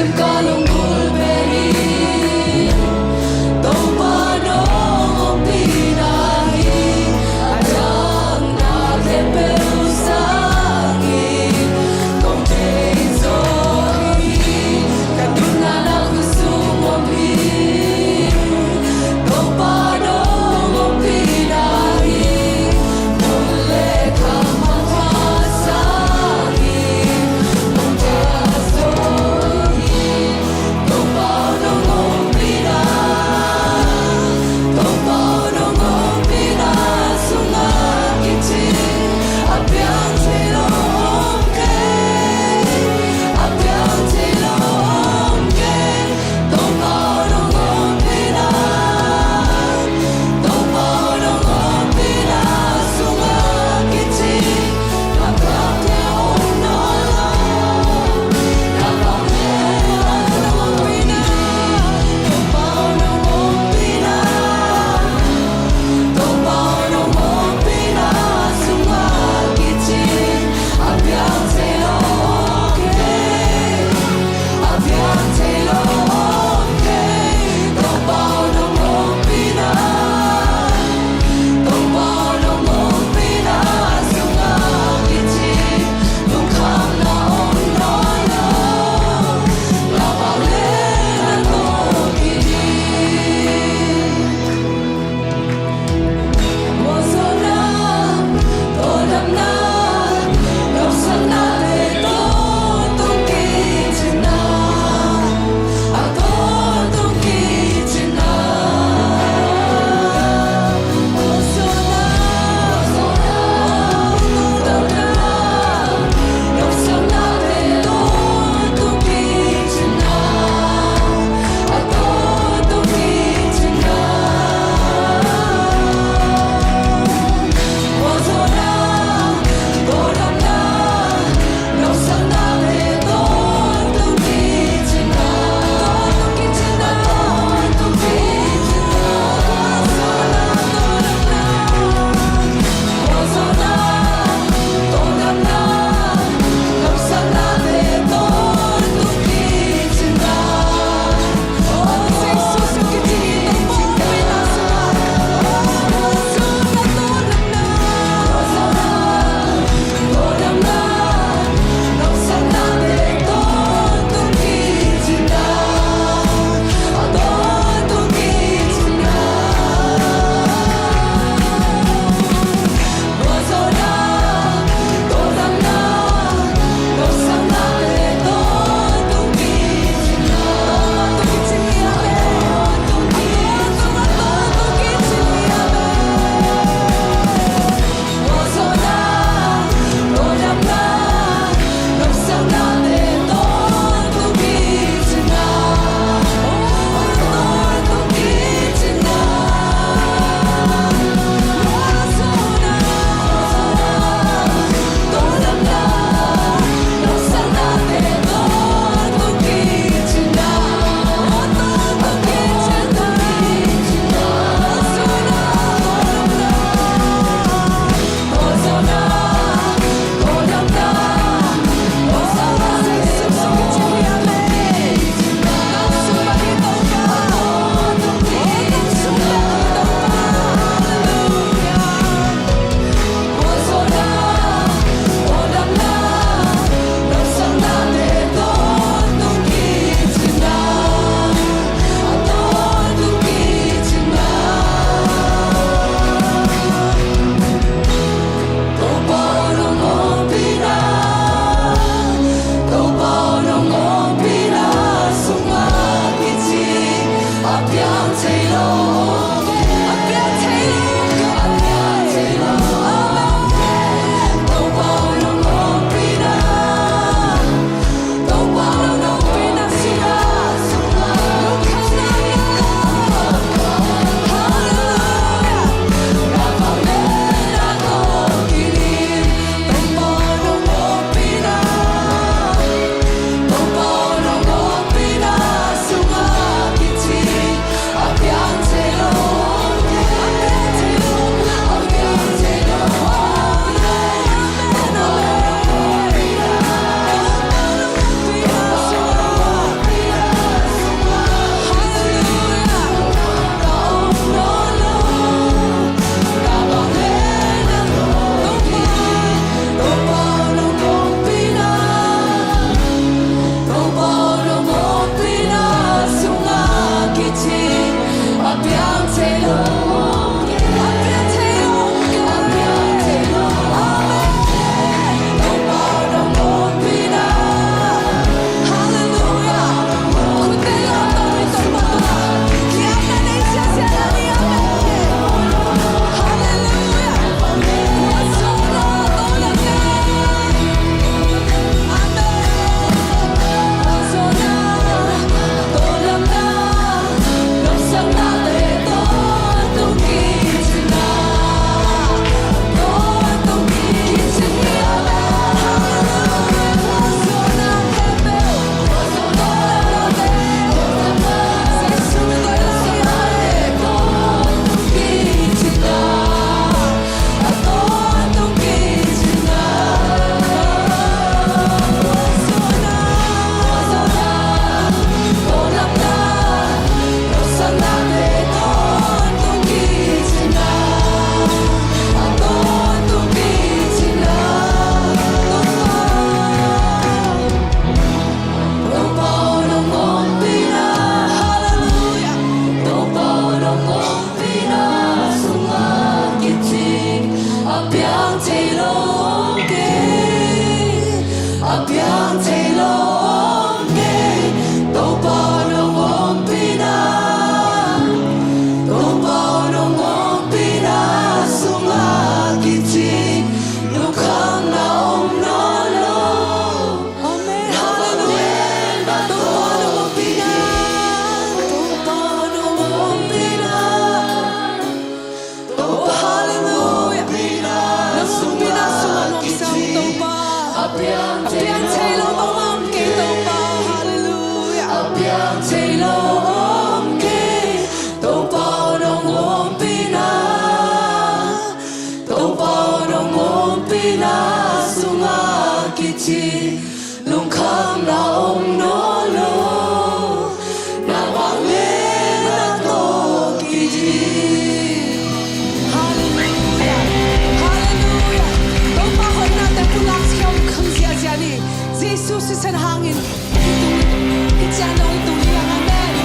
Ka lunggulh pen hi, Topa nong ompihna hi. A dang na khempeuh sangin kong deih zo hi. Ka nuntakna khut sung om hi, Topa nong ompihna hi. Mun le kham a pha sangin kong deih zo hi. Piang thei lo om kei, Topa aw nong ompihna, Topa aw nong ompihna sungah kici, lungkhamna om nawn lo, na vanglian tawh kici. Halleluia. Halleluia. Topa hoihnate pulak khia khang ziahziah ni. Jesu sisan hangin i tung, i cian lo i tung hi hang. Amen.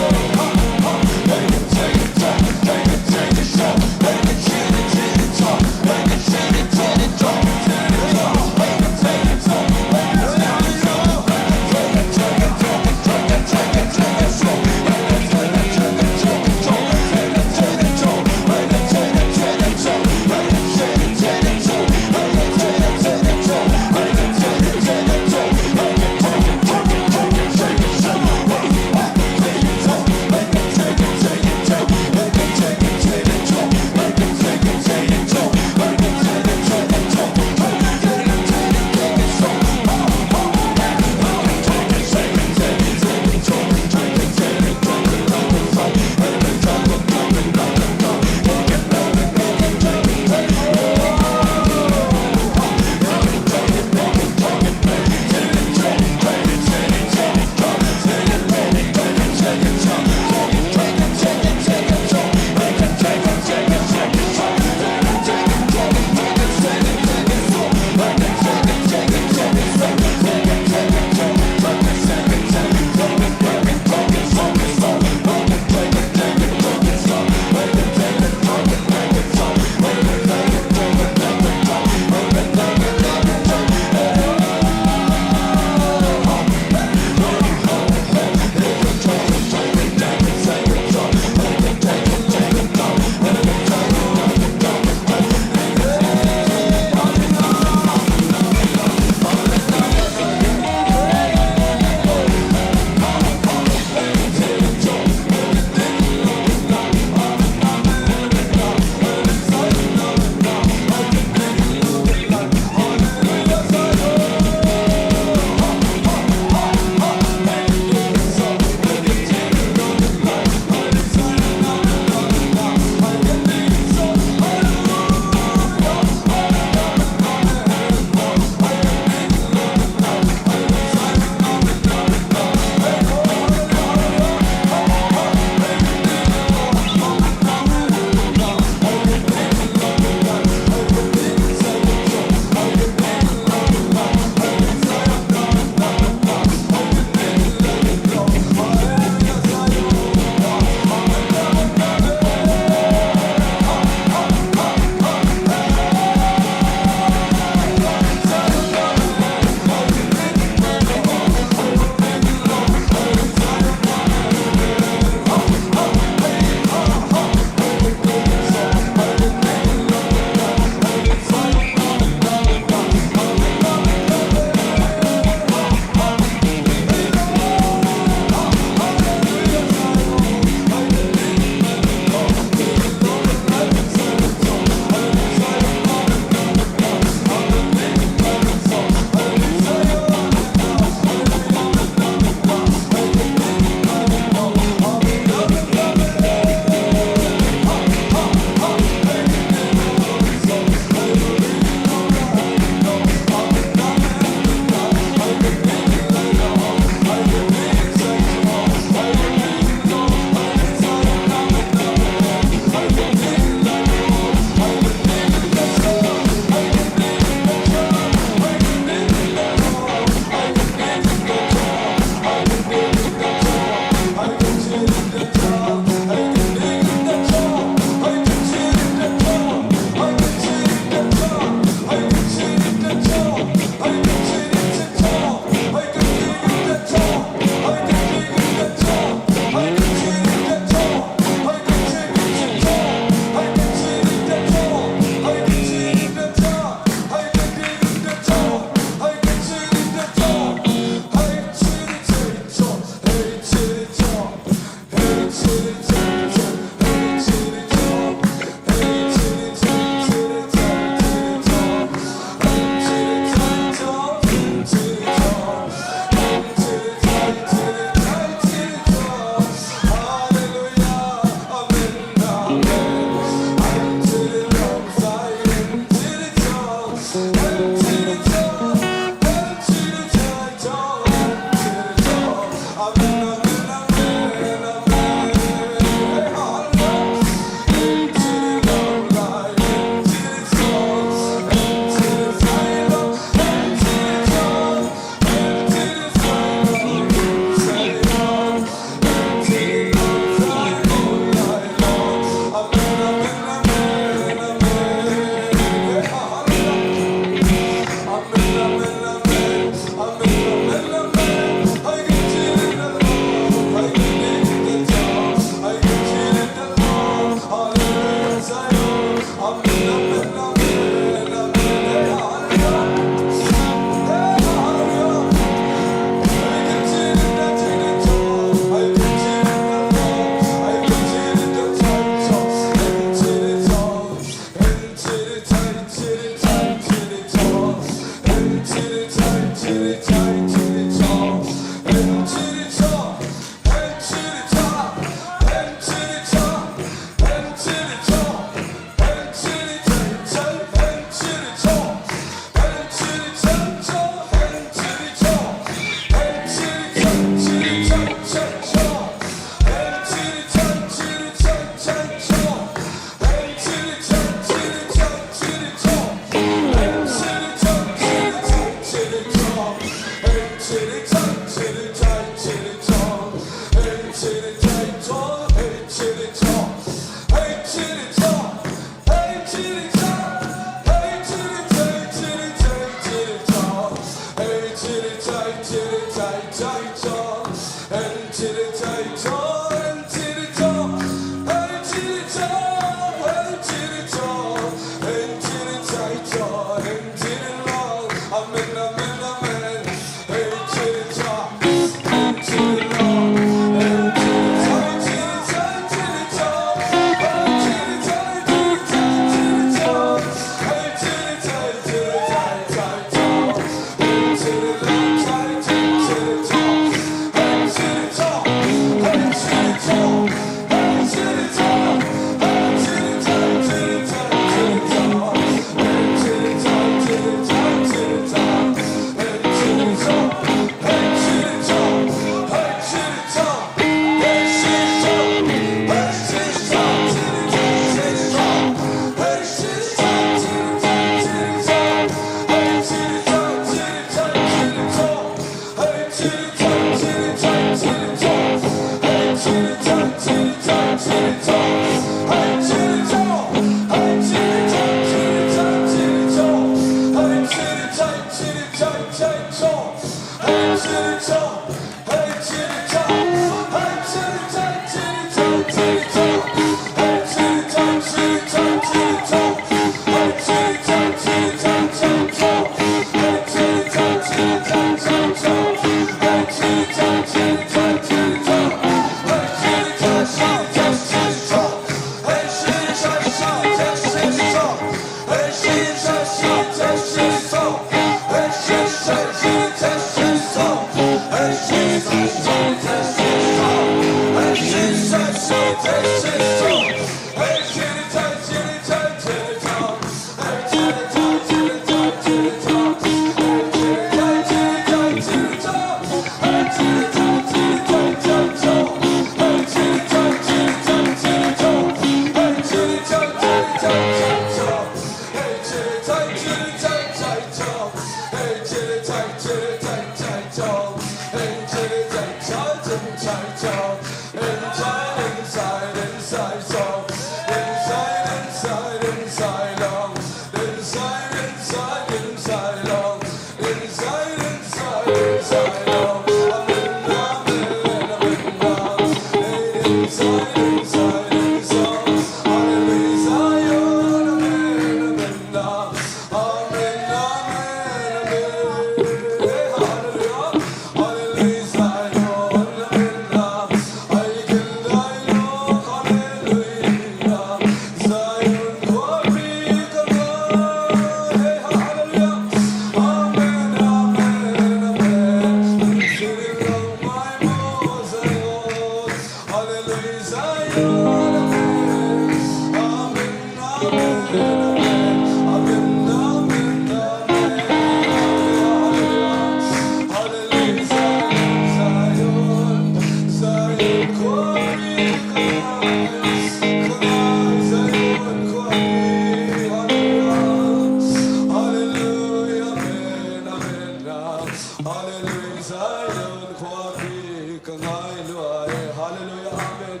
Hallelujah, Zion khuapi ka ngai lua e. Hallelujah, amen.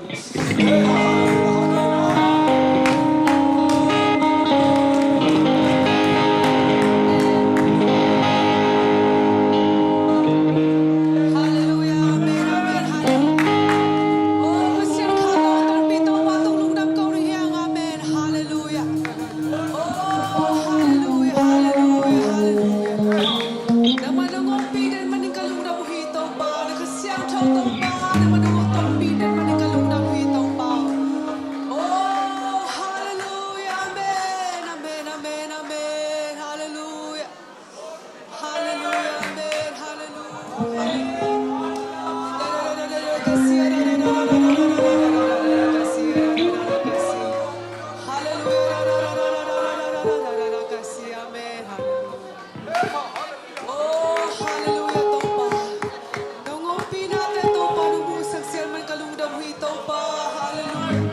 Hallelujah, amen, amen, hallelujah. Oh, Pasian kha lo, tonpi Topa tawh lungdam ko ring hiang, amen, hallelujah. Oh, hallelujah, hallelujah, hallelujah. Nangmah nong ompih den manin ka lungdam uh hi Topa, na Kha Siangtho Topa, nangmah nong ompih den manin ka lungdam uh hi Topa. Oh, hallelujah, amen, amen, amen, amen, hallelujah. Hallelujah, amen, hallelujah. Hallelujah, amen, hallelujah. Oh, hallelujah, Topa. Nong ompih nate Topa nong muhsak sial man ka lungdam uh hi Topa. Hallelujah.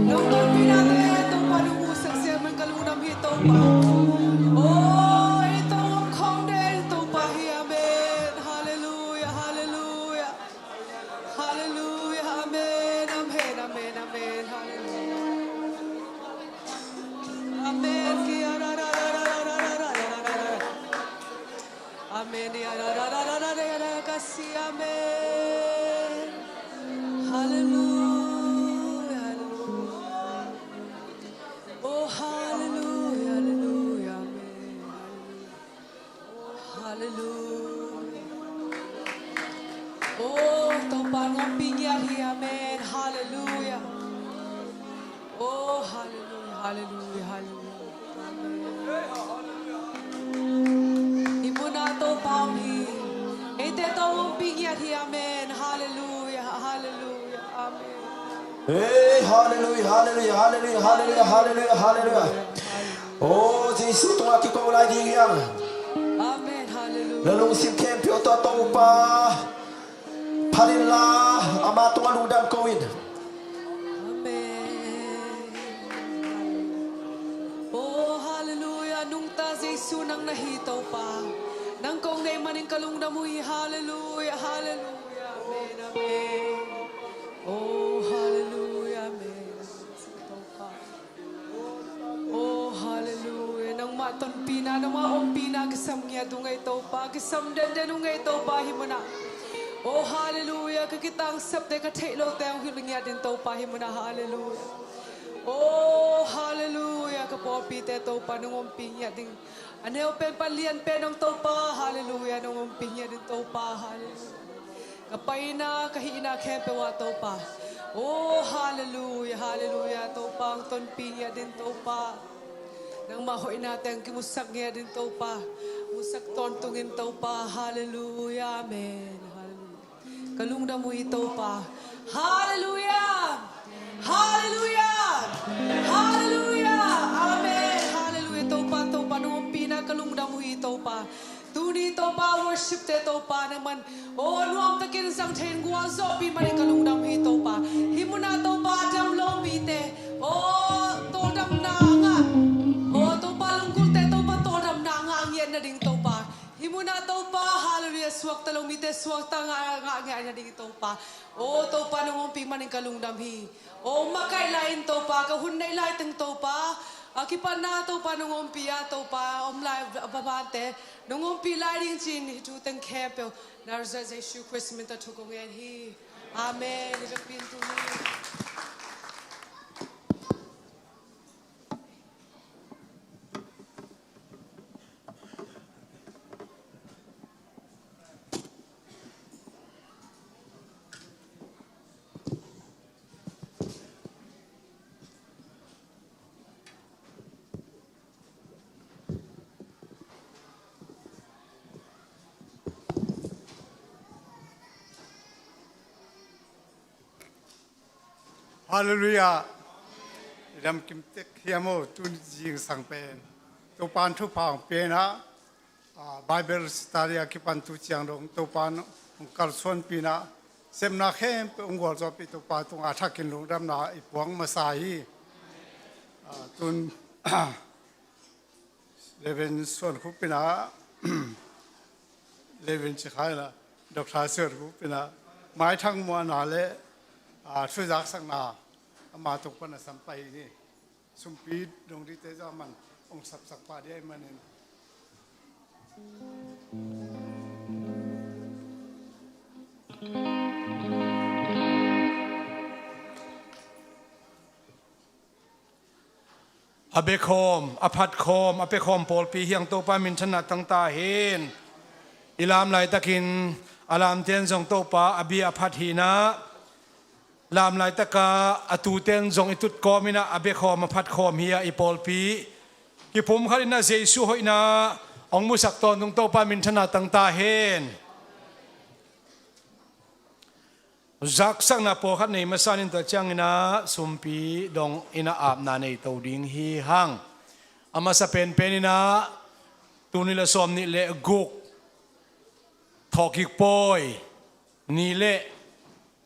Nong ompih nate Topa nong muhsak sial man ka lungdam uh hi Topa. Oh, i tawh om khawm den Topa hi, amen. Hallelujah, hallelujah. Hallelujah, amen, amen, amen, amen, hallelujah. Amen. Amen. Amen. Hallelujah. Hallelujah. Oh, hallelujah. Hallelujah. Amen. Hallelujah. Oh, Topa nong ompih ngiat hi. Amen. Hallelujah. Oh, hallelujah, hallelujah, hallelujah. Amen. Hih munah Topa om hi. Eite tawh ompih ngiat hi. Amen. Hallelujah, hallelujah, amen. Hey, hallelujah, hallelujah, hallelujah, hallelujah, hallelujah, hallelujah. Oh, Jesu tungah kiko lai ding hiam? Amen, hallelujah. Na lungsim khempeuh tawh Topa phat inla, amah tungah lungdam ko in. Amen. Oh, hallelujah. Nungta Jesu nang na hi Topa. Nang kong deih manin ka lungdam uh hi. Hallelujah, hallelujah. Amen, amen. Oh, hallelujah. Tonpina, nangma ompina kisam ngiat uh ngei Topa, kisam denden uh ngei Topa hih munah. Oh, halleluia, ka kitangsapte ka theih lote hong hilh ngiat in Topa hih munah, halleluia. Oh, halleluia, ka pawlpite Topa nong ompih ngiat ding. A neu pen pan lian pen hong Topa, halleluia, nong ompih ngiat ding Topa, halleluia. Ka paina, ka hihna khempeuh ah Topa. Oh, halleluia, halleluia, Topa hong tonpih ngiat ding Topa. Nangmah hoihna teng kimusak ngiat ding Topa. Musak tawntungin Topa, halleluia, amen, halleluia. Ka lungdam uh hi Topa. Halleluia! Halleluia! Halleluia! Amen! Halleluia! Topa, Topa nong ompihna ka lungdam uh hi Topa. Tuni Topa worship te Topa nangman, oh, nuamtakin zang thei in gualzawhpih manin ka lungdam uh hi Topa. Hih munah Topa dam lo mite, oh, tawldamna ngah, oh, Topa lunggulte Topa tawldamna ngah ngiat nading Topa. Hih munah Topa, halleluia, suakta lo mite suakta ngah, ngah ngiat nading Topa. Oh, Topa nong ompih manin ka lungdam hi. Oh, makaih lai-in Topa, ka hun neih laiteng Topa, a kipatna Topa nong ompih a Topa, om lai a babante nong ompih lai ding ci-in hih thu teng khempeuh Nazareth Jesu Khrist min tawh thu kong ngen hi. Amen. I vekpi in tuni Halleluia. Lam kim tek hiam aw, tuni zingsang pen Topan thupha hong pia in ah, ah, Bible study a kipan tu ciang dong Topan hong kalsuanpih in ah, sepna khempeuh hong gualzawhpih Topa tungah a thakin lungdamna i puang masa hi. Ah, tun Reverend Suan Khup in ah, Reverend Cikha in ah, Doctor Suan Khup in ah, maithang muahna le, ah, thuzaksakna ama tung pan a sam pah hi. Sumpi dong dite zah man hong sapsak pah dih ahih manin. A biakhawm, a phatkhawm, a piakhawm pawlpi hi hang Topa minthanna tang ta hen. I lam laitakin a lamten zong Topa a bia a phat hi in ah, lam laitaka a tuten zong i tutkawm in ah a biakhawm a phatkhawm hi a i pawlpi kipumkhat in ah Jesu hoihna hong musak tawntung Topa minthanna tang ta hen. Zaksakna pawlkhat nei masa in tua ciangin ah sumpi dong in ah apna nei to ding hi hang. A masa penpen in ah tul nih le sawm nih le guk Thawhkik pawi ni le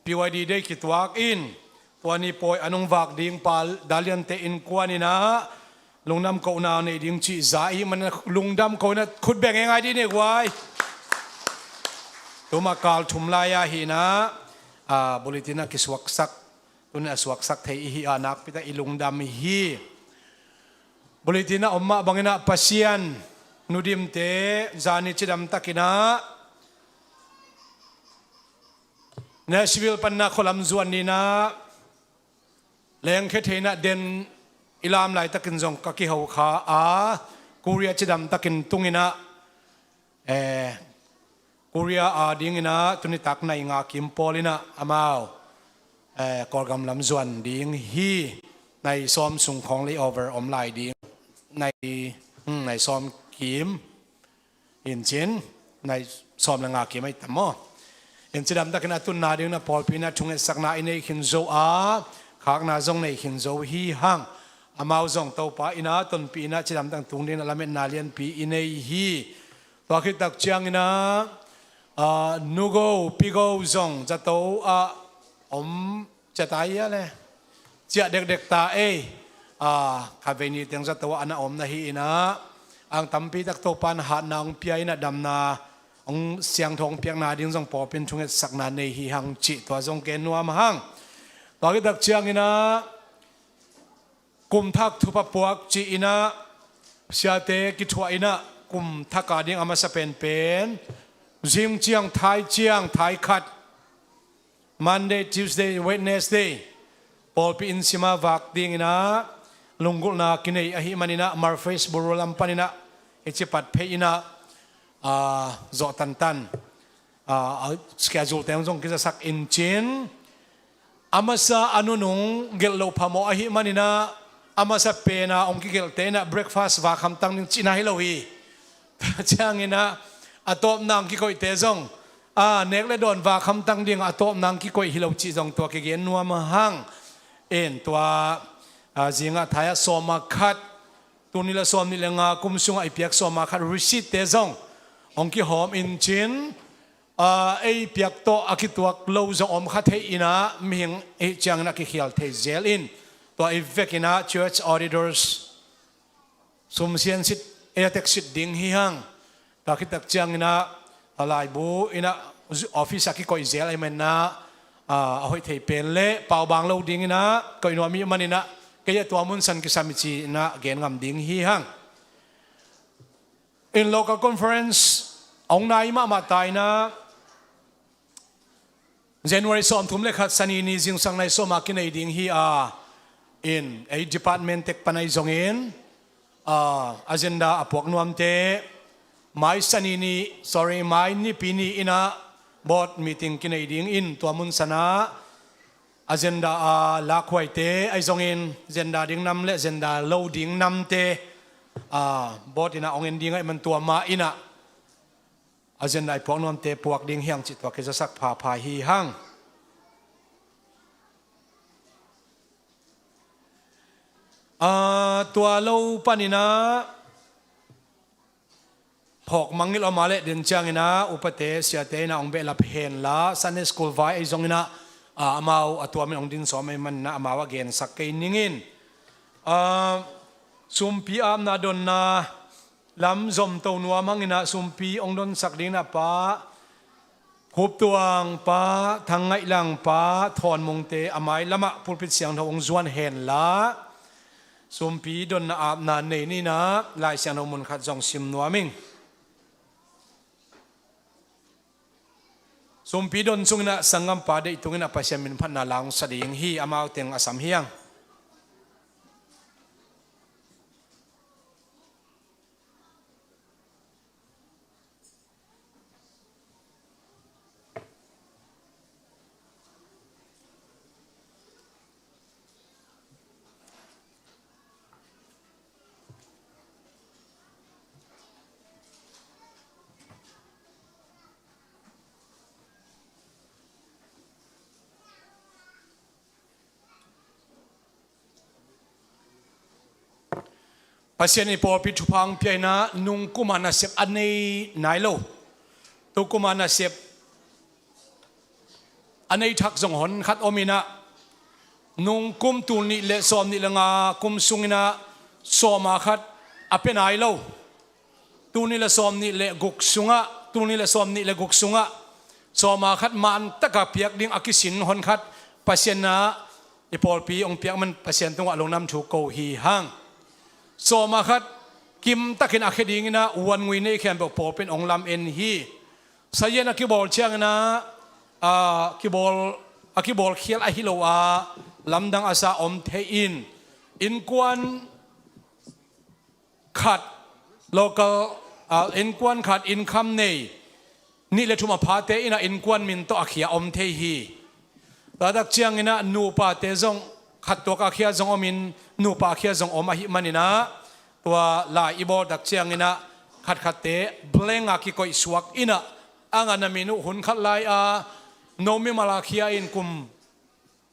P Y D day kituak in, tua ni pawi a nung vak ding pal Daliante innkuan in ah lungdam kohna nei ding cih za i hih manin lungdam ko in ah khut beng e ngai dih ni guai. Tuma kal thum lai-a hi in ah, ah, bulletin ah kisuaksak, tuni a suaksak thei i hih a nakpi tak i lungdam hi. Bulletin ah om mah bangin ah Pasian nudimte zani cidam takin ah Nashville panna khualam zuan ni in ah lengkhia theihna den i lam laitakin zong ka kiho kha a, Korea cidam takin tung in ah, eh, Korea a ding in ah tuni tak nai nga kim pawl in ah amau, eh, Kawlgam lam zuan ding hi. Nai sawm sung khawng layover om lai ding. Nai, hmm, nai sawm kim in cin, nai sawm le nga kim ai tam maw? In cidam takin a tunna ding in ah pawlpi in ah thungetsakna i nei khin zo a, khakna zong nei khin zo hi hang. Amau zong Topa in ah tonpih in ah cidam takin tung ding in ah lametna lianpi i nei hi. Tua khit tak ciangin ah, ah, nugo pigo zong zato ah om ciat ai a le ciah dekdek ta ei. Ah, khatvei ni teng zato ah a na om na hi in ah, ang tampi tak Topa in ah hatna hong pia in ah damna hong siangtho hong piakna ding zong pawlpi in thungetsakna nei hi hang cih tua zong gen nuam hang. Tua khit tak ciangin ah kum thak thupha puak ci-in ah Siate kithuah in ah kum thak a ding a masa penpen, zing ciang, thai ciang, thai khat, Monday, Tuesday, Wednesday, pawlpi inn sim a vak ding in ah lunggulhna kinei ahih man in ah, Murfreesboro lam pan in ah i cipat phei in ah, aa, zawh tantan, aa, schedule teng zong kizasak in cin. A masa a nunung gelh loh phamawh ahih man in ah, a masa pen a hong kigelhte in ah breakfast vak hamtang ding cihna hi lo hi. Tua ciang in ah a tawpna hong kikoihte zong, aa, nek le dawn vak hamtang ding a tawpna hong kikoih hi lo cih zong tua kigen nuam hang. In tua, aa, zing ah thai ah sawm a khat, tul nih le sawm nih le nga kum sung ah i piak sawm a khat receipt te zong hong kihawm in cin. Aa, ei piak tawh a kituak lo zong om kha thei in ah, mihing ahih ciang in ah kikhial thei zel in, tua i vek in ah church auditors sum sian sit, ei a tek sit ding hi hang. Tua khit tak ciang in ah, a laibu in ah office a kikoih zel ahih man in ah, aa, a hoih thei pen le paubang lo ding in ah koih nuam ahih man in ah, kei a tua mun san kisam hi ci in ah gen ngam ding hi hang. In local conference hong nai mahmah ta in ah, January sawmthum le khat Sani ni zingsang nai sawm a kinei ding hi a, in ei department tek pan ahi zongin, aa, agenda a puak nuamte mai Sani ni, sorry, mai Nipi ni in ah board meeting kinei ding in, tua mun san ah agenda a lakhuaite ahi zongin, agenda ding nam le agenda lo ding namte, aa, board in ah hong en ding ahih man tua mah in ah agenda i puak nuamte puak ding hi hang cih tua kizasak phapha hi hang. Aa, tua lo pan in ah phawk mangngilh om a leh den ciang in ah upate siate in ah hong behlap hen la, Sunday school vai ahi zong in ah, aa, amau a tuam in hong din sawm ahih man in ah amau a gensak kei ning in. Aa, sumpi apna donna lam zomto nuam hang in ah sumpi hong donsak ding in ah Pa Khup Tuang, Pa Thang Ngaih Lang, Pa Thawn Mung te a mai lam ah pulpit siangtho hong zuan hen la, sumpi donna apna nei ni in ah Lai Siangtho mun khat zong sim nuam ing. Sumpi don sung in ah sanggampa deih tung in ah Pasian min phatna la hong sa ding hi, amau teng a sam hi hang. Pasian i pawlpi thupha hong pia in ah, nungkum a nasep a nei nai lo, tukum a nasep a nei thak zong honkhat om in ah, nungkum tul nih le sawm nih le nga kum sung in ah sawm a khat a pia nai lo. Tul nih le sawm nih le guk sungah, tul nih le sawm nih le guk sungah sawm a khat man taka piak ding a kisin honkhat Pasian in ah i pawlpi hong piak man Pasian tungah lungdam thu ko hi hang. Sawm a khat kimtakin a khia ding in ah uan ngui nei khempeuh pawlpi in hong lam en hi. Sazian a kibawl ciang in ah, aa, kibawl, a kibawl khial ahi lo a, lamdang a sa om thei in, innkuan khat, local, aa, innkuan khat, income nei nih le thum a phate in ah innkuan min tawh a khia om thei hi. Tua tak ciang in ah nupate zong khat tuak a khia zong om in, nupa a khia zong om ahih man in ah, tua lai i bawl tak ciang in ah khatkhatte blank a kikoih suak in ah, a ngan na min uh hun khat lai a, no mimal a khia in kum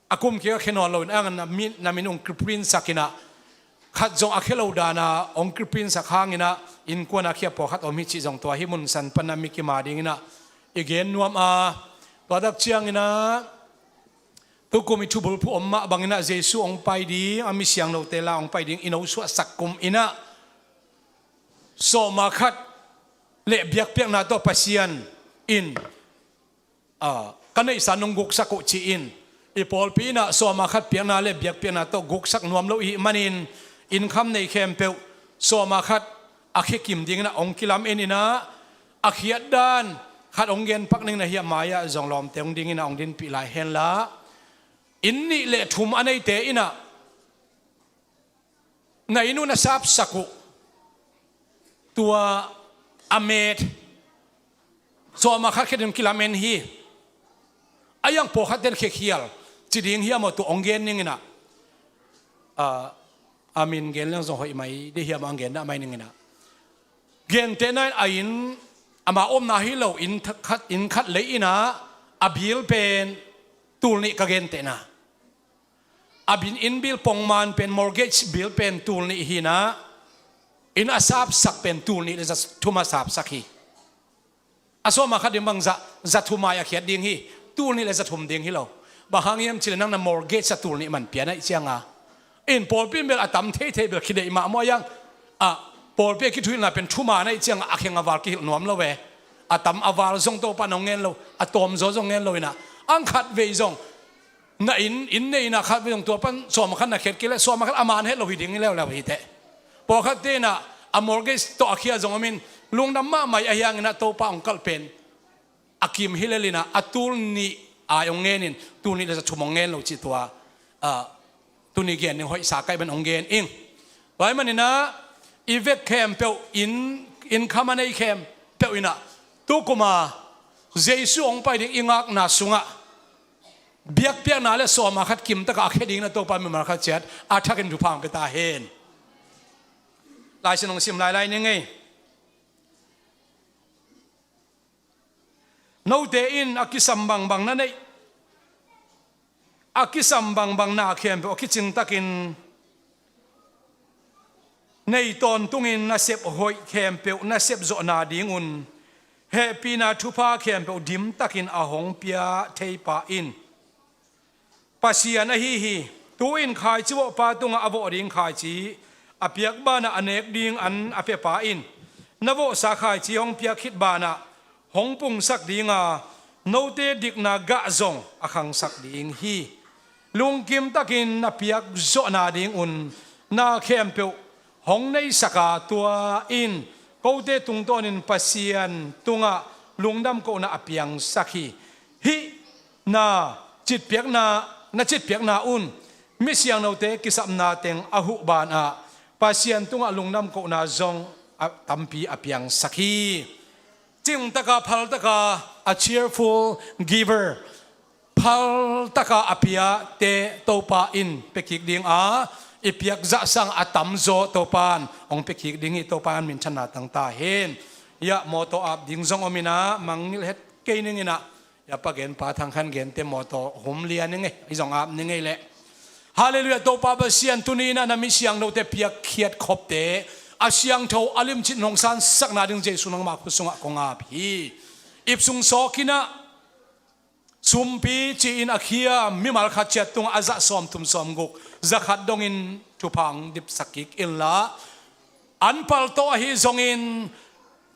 a kum kik a khia nawn lo in, a ngan na min, na min hong kiprint sak in ah, khat zong a khia lo dan a hong kiprint sak hang in ah, innkuan a khia pawlkhat om hi cih zong tua hih mun san pan a mi kim a ding in ah i gen nuam a. Tua tak ciang in ah tukum i thubulphuh om mah bang in ah Jesu hong pai ding, a mi siangthote la hong pai ding i no suahsak kum in ah sawm a khat le biakpiakna tawh Pasian in, aa, ka neihsa nong guksak uh ci-in, i pawlpi in ah sawm a khat piakna le biakpiakna tawh guksak nuam lo i hih manin, income nei khempeuh sawma khat a khia kim dingin ah hong kilamen in ah, a khiat dan khat hong gen pak ning na hiah, mai-ah zong lawmte hong dingin ah hong dinpih lai henla, inn nih le thum a neite in ah na inn uh na sapsak uh, tua a met sawma khat khia ding kilamen hi. A iang pawlkhat ten khekhial ci ding hiam aw, tua hong gen ning in ah, a, a min gen leng zong hoih mai dih hiam, a gen dah mai ning in ah, gentehna in a inn, ama omna hi lo inn khat, inn khat lei in ah a bill pen tul nih ka gentehna. A bin inn bill pongman pen, mortgage bill pen tul nih hi in ah, inn a sapsak pen tul nih le za thum a sapsak hi. A sawma khat ding bang za, za thum mai a khiat ding hi. Tul nih le za thum ding hi lo. Bang hang hiam cih leh nang na mortgage a tul nih man pia na hih ciang a, in pawlpi in bel a tam theithei bel kideih mahmah a, a pawlpi a kithuhilhna pen thuma na hih ciang a, a kheng a val kihilh nuam lo ve. A tam a val zong Topa in hong ngen lo, a tawmzaw zong ngen lo in ah, ang khat vei zong na inn, inn nei in ah khat vei zong tua pan sawma khat na khiat kei leh sawma khat a man het lo hi ding hi leuleu hi teh. Pawlkhatte in ah a mortgage tawh a khia zong om in, lungdam mahmah hi. Ahi hangin ah Topa hong kalh pen a kim hi lel in ah, a tul nih ai hong ngen in, tul nih le za thum hong ngen lo cih tua, a, tuni gen ding hoihsa ka hih man hong gen ing. Tua ahih manin ah i vek khempeuh, inn, inn kham a nei khempeuh in ah, tu kum a Jesu hong pai ding i ngakna sungah biakpiakna le sawma khat kim takah a khia dingin ah Topa in mimal khat ciat a thakin thupha hong pia ta hen. Lai Siangtho hong sim lailai ning ei. Note in a kisam bangbang na neih, a kisam bangbang na khempeuh a kicing takin nei tawntungin, na sep hoih khempeuh na sep zawhna dingun hehpihna thupha khempeuh dim takin a hong pia theipa in Pasian ahi hi. Tu-in khaici vawhpa tungah a vawh ding khaici a piak banah, a nek ding an a piapa in na vawhsa khaici hong piak khit banah hong pungsak ding a, note dikna gah zong a khangsak ding hi. Lungkim takin na piak zawhna dingun na khempeuh hong neisak a, tua in kote tungtawnin Pasian tungah lungdam kohna a piangsak hi. Hih na citpiakna, na citpiakna un misiangthote kisapna teng a huh banah Pasian tungah lungdam kohna zong a tampi a piangsak hi. Cingtaka, phaltaka, a cheerful giver, phaltaka a piate Topa in pia kik ding a, i piak zah sang a tamzaw Topa in hong pia kik ding hi. Topa in minthanna tang ta hen. Hiah mawtaw ap ding zong om in ah, mangngilh het kei ning in ah, hiah pa gen, pa Thang Khan gente mawtaw hum lian ning ei, i zong ap ning ei leh. Halleluiah. Topa Pasian, tuni in ah na misiangthote piakkhiat khopte a siangtho a limcin hong sansakna ding Jesu nangma khut sungah kong ap hi. Ip sung sawk in ah, sumpi ci-in a khia mimal khat ciat tungah a zah sawmthum sawmguk, za khat dongin thupha hong dipsak kik inla, an paltawh ahi zongin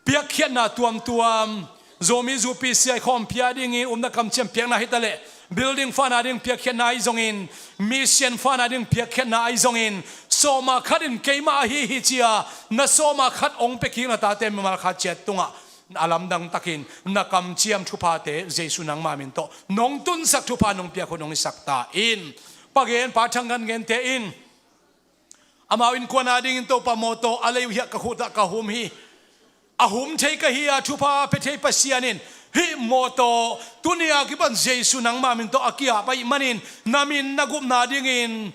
piakkhiatna tuamtuam, Zomi Zupi C I khawm pia dingin upna kamciam piakna hi ta leh, building fahna ding piakkhiatna ahi zongin, mission fahna ding piakkhiatna ahi zongin, sawma khat in keimah ahi hi ci-a na sawma khat hong pia kik na tate mimal khat ciat tungah a lamdang takin na kamciam thuphate Jesu nangma min tawh nong tunsak, thupha nong piak hun hong hisak ta in. Pa gen, pa Thang Khan gente in amau innkuan a dingin Topa mawtaw a lei uh hiah ka khut ah ka hum hi. A hum thei ka hi a, thupha pia thei Pasian in hih mawtaw tuni a kipan Jesu nangma min tawh a ki-ap ahih manin na min na gupna dingin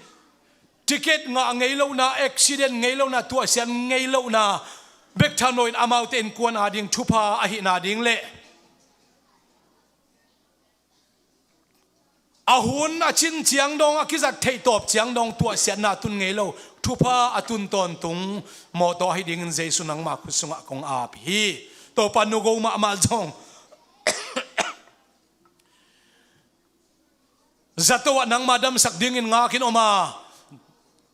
ticket ngah ngei lohna, accident ngei lohna, tuahsiat ngei lohna bek tham loin amaute innkuan a ding thupha ahihna ding le a hun a cin ciang dong, a kizat theih tawp ciang dong tuahsiatna tun ngei lo, thupha a tun tawntung mawtaw ahi dingin Jesu nangma khut sungah kong ap hi. Topa, nugo mahmah zong zato ah nangma damsak dingin ngakin om a,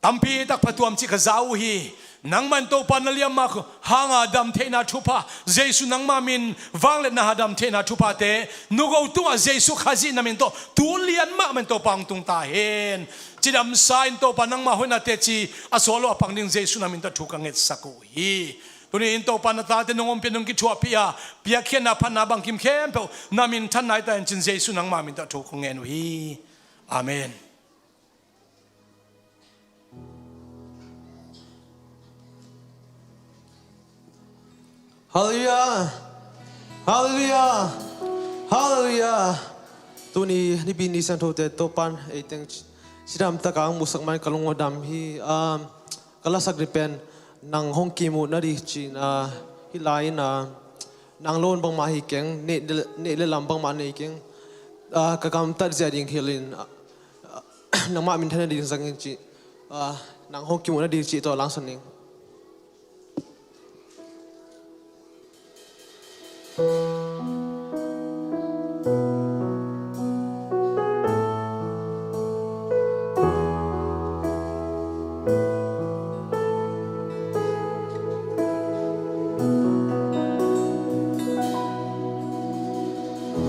tampi tak phatuam cih ka za uh hi. Nangmah in Topa na liamma hanga damtheihna thupha, Jesu nangma min vangliatna ha damtheihna thuphate nugo tungah Jesu Khazih na min tawh tu lian mahmah in Topa hong tung ta hen. cidamsa in Topa nangma hoihna teci a suah lo a pang ding Jesu na min tawh thu ka ngetsak uh hi. Tuni in Topa na tate nong ompih nong kithuahpih a, piakkhiatna phatna bangkim khempeuh na minthanna hi ta hen ci-in Jesu nangma min tawh thu ka ngen uh hi. Amen. Halleluiah. Halleluiah. Halleluiah. Tuni Nipi ni siangthote Topan ei teng ci-, cidam taka hong musak man ka lung aw dam hi. Um, ka lasak ding pen nang hong kim uh na di ci-in, ah, hih lai-in, ah, nang lo bangmah hi keng, neih le, neih le lam bangmah nei keng. Ah, ka gamtat zia ding hilh in, ah, nangmah minthan na ding zang in ci, ah, nang hong kim uh na di ci tawh langsan ning.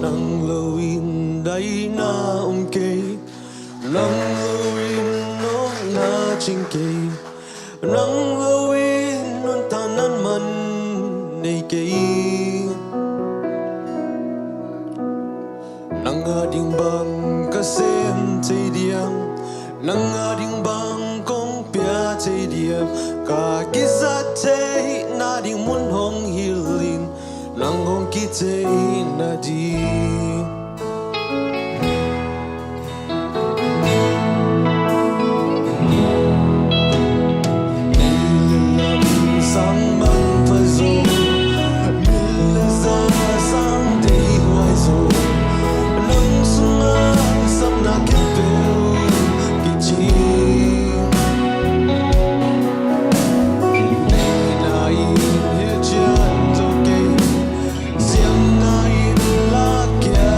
Nang lo in daihna om kei, nang lo in nopna cing kei, nang lo in nuntakna man nei kei. Nang a ding bang ka sem thei diam, nang a ding bang kong pia thei diam, ka kizat theihna ding mun hong hilh in, nang hong kithei na di. Neih le lam sang manpha zaw, min le za sang deihhuai zaw, nang sungah sapna khempeuh kici. Neihna in hilhcian zo kei, siamna in lakhia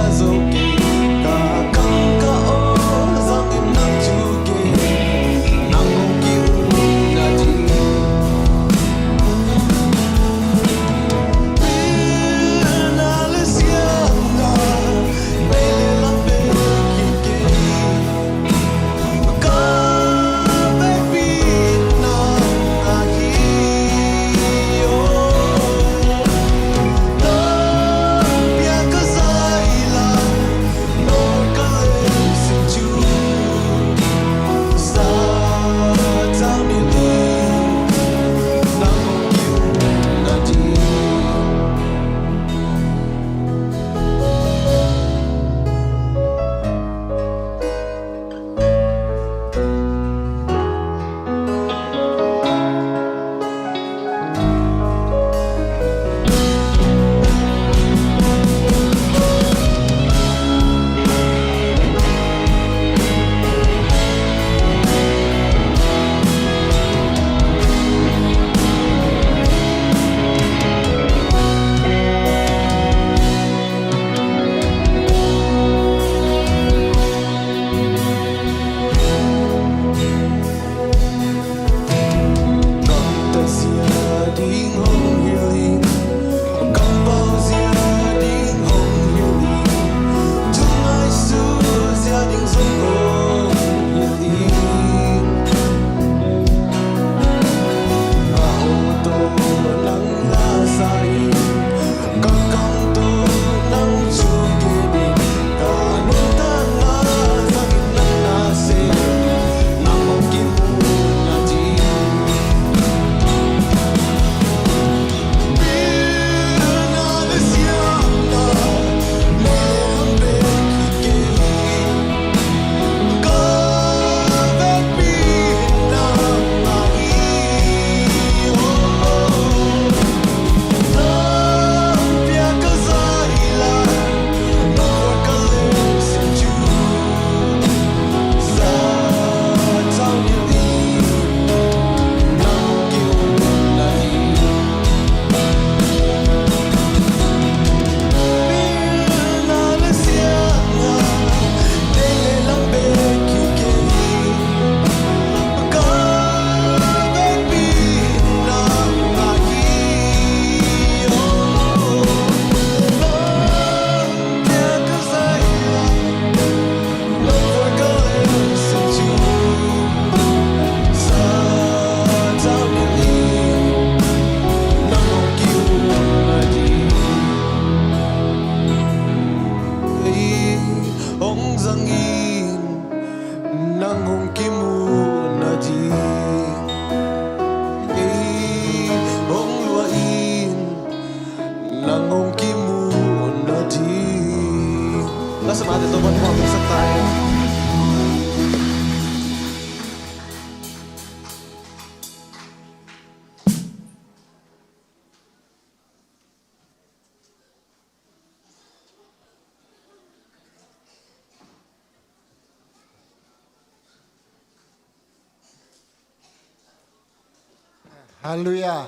Halleluiah.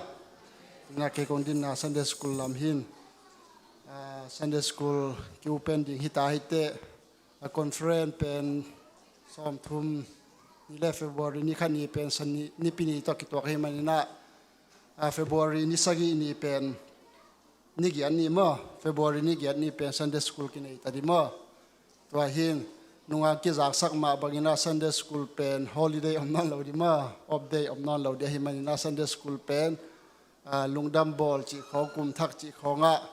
Ina kei kong dinna Sunday school lam hin, ah, Sunday school ki-open ding hita hi teh, a conference pen sawmthum ni le February ni khat ni pen Sani, Nipi ni tawh kituak hi maninah, ah, February ni sagih ni pen ni giat ni maw, February ni giat ni pen Sunday school kinei ta di maw. Tua hin nunga kizaksak mah banginah Sunday school pen holiday om nawn lo di maw, off day om nawn lo di ahi maninah Sunday school pen, ah, lungdam bawl cih khawng, kum thak cih khawngah,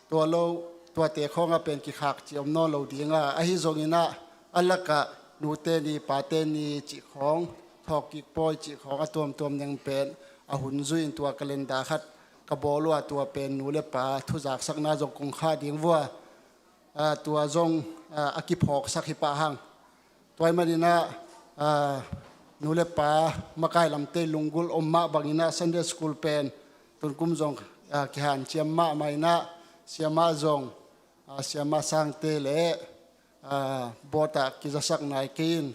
tua lo, tuate khawngah pen kikhak cih om nawn lo dinga, ahi zonginah a lakah nute ni, pate ni cih khawng, thawhkik pawi cih khawng a tuamtuam neng pen a hun zuin tua calendar khat ka bawl uh a, tua pen nu le pa thuzaksakna zong kong khah ding vua, ah, tua zong, ah, a kiphawksak hi pah hang. Tua hi maninah, ah, nu le pa makai lamte lunggulh om mah banginah Sunday school pen tunkum zong, ah, kihanciam mahmah inah, siamah zong, ah, siamah sangte le, ah, bawtah kizasak nai kei in,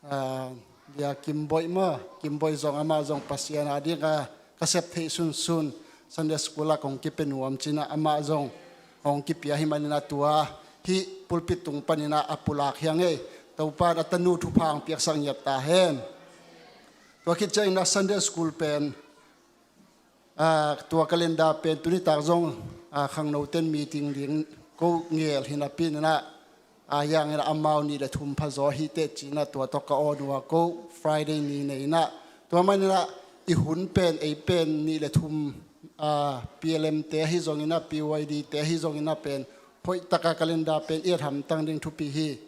ah, dia Kimboih maw, Kimboih zong, amah zong Pasian a dingah ka sep theih sunsun Sunday school ah kong kipia nuam cinah amah zong hong kipia hi maninah tua hih pulpit tung paninah a pulak hi hang ei. Topa in a tanu thupha hong piaksak ngiat ta hen. Tua khit cianginah Sunday school pen, ah, tua calendar pen tunitak zong, ah, khangnoten meeting ding ko ngel hi napi inah, ah, hiangin amau nih le thum pha zaw hi teh cinah tua tawh ka awn uh a, ko Friday ni nei inah. Tua maninah i hun pen, ei pen nih le thum, ah, P L M te ahi zonginah, P Y D te ahi zonginah pen hoihtaka calendar pen i et hamtang ding thupi hi.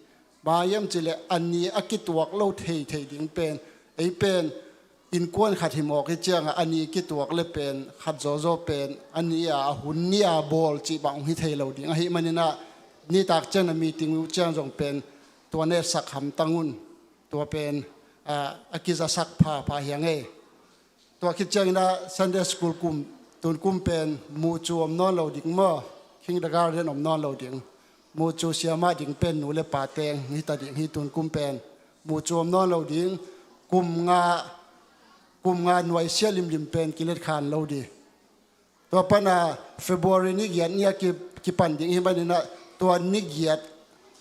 Bang hiam cihleh a ni a kituak lo thei thei ding pen, ei pen innkuan khat hi mawk hi ciangah a ni kituak le pen khat zawzaw pen a ni a, a hun ni a bawl cih bang hong hi thei lo ding ahi maninah, nitak ciang na meeting uh ciang zong pen tua na etsak hamtang un. Tua pen, ah, a kizasak phapha hi hang ei. Tua khit cianginah Sunday school kum, tunkum pen mucu om nawn lo ding maw, kindergarten om nawn lo ding. Mucu siamah ding pen nu le pa teng hi ta ding hi, tunkum pen mucu om nawn lo ding. Kum nga, kum nga nuaisiah limlim pen kiletkhan lo di. Tua pana February ni giat ni a ki, kipan ding hi maninah, tua ni giat,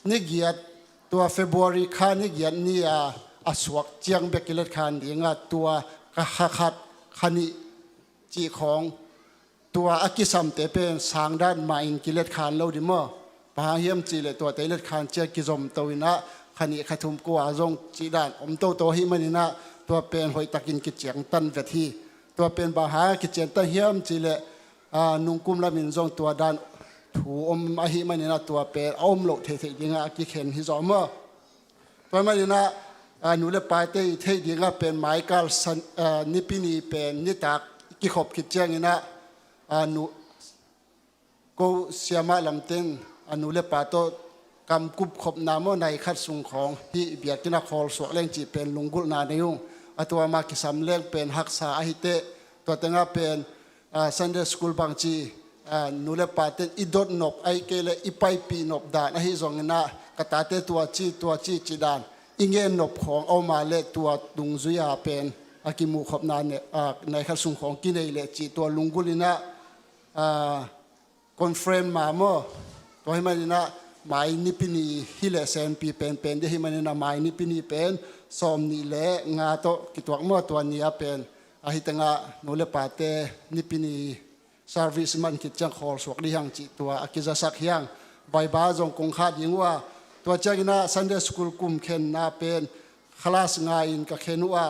ni giat, tua February kha ni giat ni a, a suak ciang bek kiletkhan dinga, tua ka kha khat, kha nih cih khawng, tua a kisamte pen sangdan mah in kiletkhan lo di maw. Bang hang hiam cihleh tuate letkhan ciang kizomto inah kha nih kha thum kua zong cihdan om toto hi maninah, tua pen hoihtakin kiciangtan vet hi. Tua pen bang hang kiciangtan hiam cihleh, ah, nungkum lamin zong tua dan thu om ahi maninah tua pen a om loh theihtheih dingah a kikhen hi zaw maw. Tua maninah, ah, nu le pate i theih dingah pen maikal san, ah, Nipi ni pen nitak kikhop khit cianginah, ah, nu, ko siamah lamten a nu le pa tawh kamkup khopna maw, nai khat sung khawng hih biakinn a khawl suak leng cih pen lunggulhna nei ung. A tua mah kisam leng pen haksa ahi teh, tua tengah pen, ah, Sunday school bangci, ah, nu le paten i dot nop ahi kei le i paipih nop dan ahi zonginah ka tate tua ci, tua ci, ci dan i ngen nop khawng a om a le tua dungzui a pen a kimuh khopna ne, ah, nai khat sung khawng kinei leh cih tua lunggulh inah, ah, conference ma maw. Tua hi maninah mai Nipi ni hi leh senpi penpen di hi maninah mai Nipi ni pen sawm nih le nga tawh kituak maw, tua ni a pen ahi tengah nu le pate Nipi ni service man khit ciang khawl suak di hang cih tua a kizasak hi hang. Bible zong kong khah ding uh a, tua cianginah Sunday school kum khenna pen khalas nga in ka khen uh a,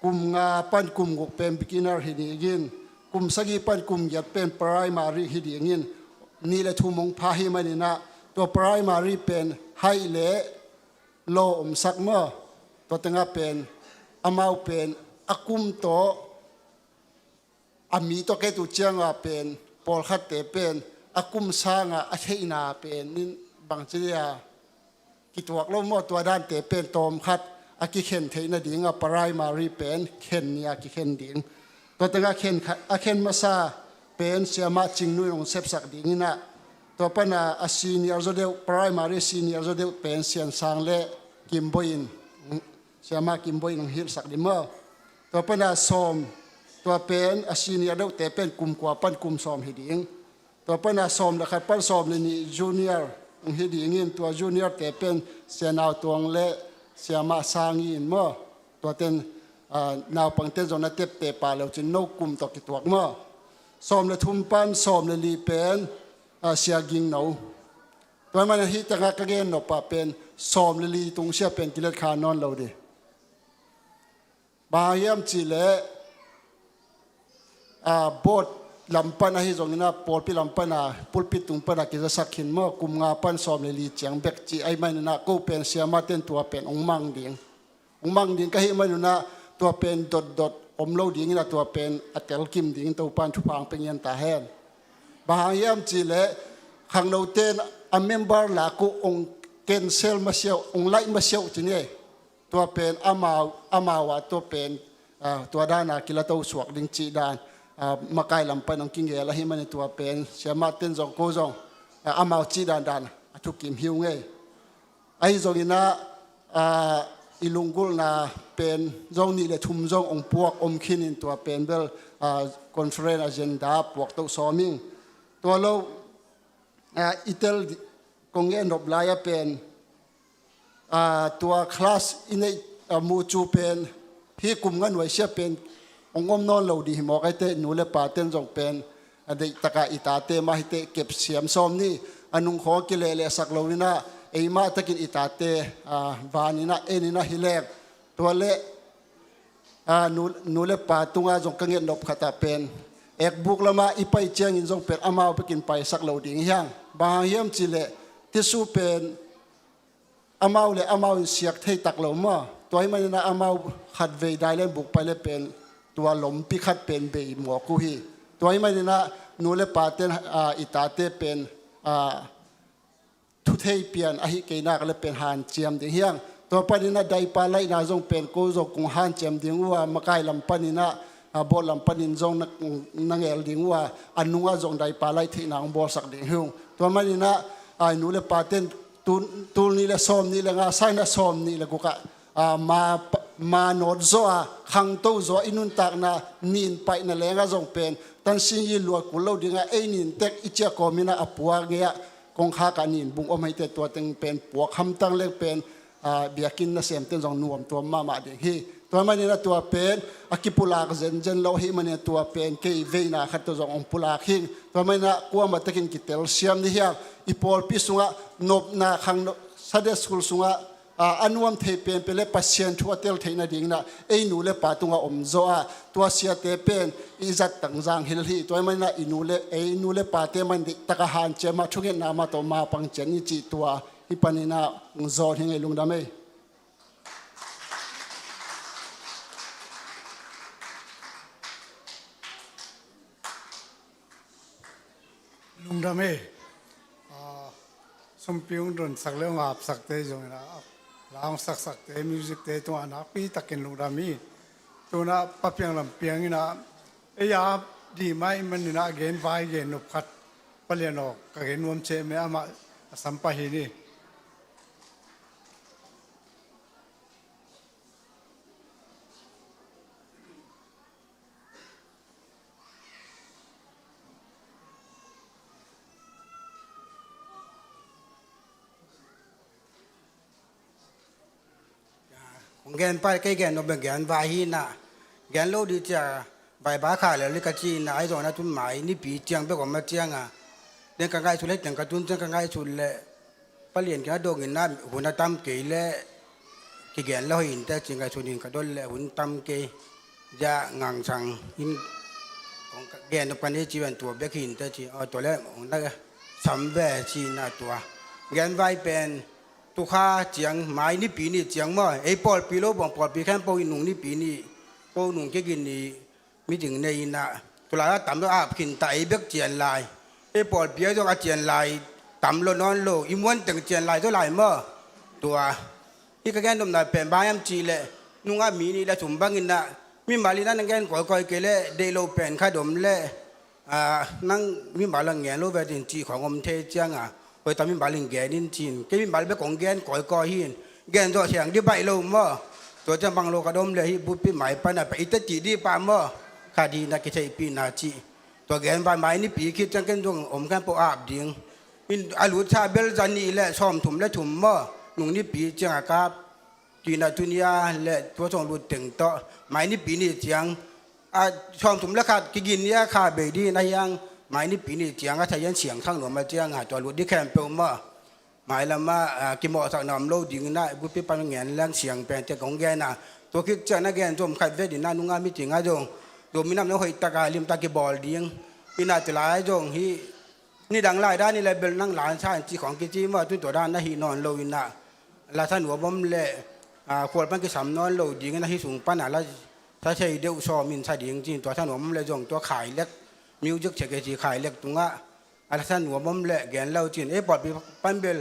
kum nga pan kum guk pen beginner hi dingin, kum sagih pan kum giat pen primary hi dingin, nih le thum hong pha hi maninah tua primary pen haih le law omsak maw. Tua tengah pen amau pen a kum tawh a mi tawh kei tu cianga pen pawlkhatte pen a kum sanga a theihna pen in bangci dia kituak lo maw, tua dante pen tawmkhat a kikhen theih nadinga primary pen khen nia kikhen ding. Tua tengah khen khat, a khen masa pen siamah Cingnu in hong sepsak dinginah, tua pana a senior zaw deuh, primary senior zaw deuh pen Siansang le Kimboih in, siamah Kimboih in hong hilhsak ding maw. Tua pana sawm, Tua pen a senior deuhte pen kum kua pan kum sawm hi ding. Tua pana sawm le khat pan sawm le nih junior hong hi dingin, tua junior-te pen Sia Nau Tuang le Sia Mah Sang in maw. Tuaten, ah, naupangten zong na tepte pah le uh cin no kum tawh kituak maw. Sawm le thum pan sawm le li pen, ah, Sia Ging No. Tua ahih manin hih tengah ka gen nop ah pen sawm le li tung sia pen kilet kha nawn lo ding. Bang hang hiam cih leh, ah, board lam pan ahi zongin ah, pawlpi lam pan ah, pulpit tung pan ah kizasak khin maw, kum nga pan sawm le li ciang bek cih ahih manin ah, ko pen siamah ten tua pen hong mang ding. Hong mang ding ka hih manin ah, tua pen dotdot om lo dingin ah, tua pen a telkim dingin Topa'n thupha hong pia ngian ta hen. Bang hang hiam cih leh, khangnote'n a member lak uh hong cancel masiah uh, hong laih masiah uh ci ni. Tua pen amau, amau ah tua pen, ah, tua dan a kilato suak ding cih dan, ah, makai lam pan hong kingel ahih manin tua pen siamah ten zong ko zong, ah, amau cih dandan a thukim hi ung ei. Ahi zongin ah, ah, i lunggulhna pen zong nih le thum zong hong puak om khin in tua pen bel, ah, conference agenda puak to sawm ing. Tua lo, ah, i tel di-, kong ngen nop lai ah pen, ah, tua class i neih, ah, mucu pen, hih kum nga nuaisiah pen hong om nawn lo ding hi mawk ahih teh, nu le paten zong pen, ah, deihtak ah i tate mah hi teh kep siam sawm ni. A nung khawng kilehlehsak lo in ah, eimah takin i tate, ah, van in ah, en in ah hi leng. Tua leh, ah, nu, nu le pa tungah zong ka nget nop khat ah pen, ekbuk lamah i pai ciangin zong pen amau bekin paisak lo ding hi hang. Bang hang hiam cih leh, tisu pen amau le amau in siak thei tak lo maw. Tua ahih manin ah amau khatvei dai leng buk pai leh pen tua lompi khat pen bei mawk uh hi. Tua ahih manin ah nu le paten, ah, i tate pen, ah, thu thei pian ahih kei nak leh pen hanciam ding hi hang. Tua panin ah daipa laihna zong pen ko zong kong hanciam ding uh a, makai lam panin ah, ah, board lam panin zong na, na ngel ding uh a, a nungah zong daipa laih theihna hong bawlsak ding hi ung. Tua manin ah, ah, nu le paten tul, tul nih le sawm nih le nga, saina sawm nih le guk ah, ah, ma, ma nawt zaw a, khangto zaw a, i nuntakna nin paihna lengah zong pen tansin i luat kul lo ding a, ei nin tek i ciah kawmin ah a puak ngei ah kongkhak ah nin bung om hi teh, tua teng pen puak hamtang leng pen, ah, biakinn nasemten zong nuam tuam mahmah ding hi. Tua manin ah tua pen a kipulak zenzen lo ahih manin ah tua pen kei veina khat tawh zong hong pulak hi ing. Tua manin ah kuamah takin kitel siam ni hi hang. I pawlpi sungah nopna khang no, Sunday school sungah, ah, a nuam thei penpen le Pasian thu a tel theih nadingin ah ei nu le pa tungah om zaw a, tua siate pen i zat tangzang hi lel hi. Tua ahih manin ah i nu le, ei nu le pate mah in deihtak a hanciam a, thungetna mah tawh mapang ciat ni cih tua hih panin ah hong zawn hi ing ei. Lungdam ei. Lungdam ei. Ah, sumpi hong donsak le hong apsakte zongin ah, la hong saksakte, music-te tungah nakpi takin lungdam hi. Tu-in ah Pa Piang Lam Piang in ah, ei a ap ding mah ahih manin ah gen vai gen nop khat, Pa Lian Aw, ka gen nuam ciat meh, amah a sam pah hi ni. Kong gen pai, kei gen nop bek gen vai hi in ah, gen lo ding ci a, Baibal kha lel ding ka ci in ah, ahi zongin ah tun mai Nipi ciang bek om a ciang a, den ka ngaihsut leh, den ka tun ciang ka ngaihsut leh, Pa Lian kiang a dong in ah hun a tam kei leh kigen le hoih inteh ci, ngaihsun in ka dot leh hun tam kei. Zia ngangsang in kong gen nop ka nei ci ven, tua bek hi inteh ci. Aw, tua leh hong na sam ve ci in ah tua gen vai pen, tu kha ciang, mai Nipi ni ciang maw, ei pawlpi lo bang pawlpi khempeuh i nung Nipi ni, ko nung kigin ni, meeting nei in ah, tu lai a tam lo a ap khin ta, ei bek cian lai. Ei pawlpi ah zong a cian lai tam lo nawn lo, i muan teng cian lai zaw lai maw. Tua hih ka gen nopna pen bang hiam cih leh, nungah mi nih le thum bangin ah, mimal in ah na gen kawikawi kei leh deih lo pen khat om leh, ah, nang mimal ah gen lo ve ding cih khawng om thei ciang a, hoih tak mimal in gen in ci in, kei mimal bek kong gen kawikawi hi in, gen zawh siang ding baih lo maw. Tua ciang bang lo ka dom leh hih pulpit mai pan a pai i teci ding pah maw. khat hi na kitheihpihna cih. Tua gen vai mai nipi khit ciang ken zong om khempeuh ap ding. In a lut sa bel za nih le sawmthum le thum maw, nung nipi ciang a kap. Tuina tunia le tua song lut teng tawh mai nipi ni ciang a sawmthum le khat kigin nia kha bei di na hiang mai nipi ni ciang a thei an siang khang nuam a ciang a tua lut di khempeuh maw. Mai lama, a, kimawhsak nuam lo ding na gupi pan ngen lang siang pen te kong gen a. Tua khit ciang na gen zom khat vet in na nunga meeting a zong zom minam na hoih taka limtak kibawl ding. Ina tulai zong hi nidang lai dan i le bel nang lan sa in ci khong kici maw, tun tua dan na hi nawn lo in a. La sa nuam om le, a, khual pan kisam nawn lo ding in a hi sung pan a la sa thei deuh sawm in sa ding ci in tua sa nuam om le zong tua khai lek, music secretary khai lek tungah a la sa nuam om le gen lo ci in, ei pawlpi pan bel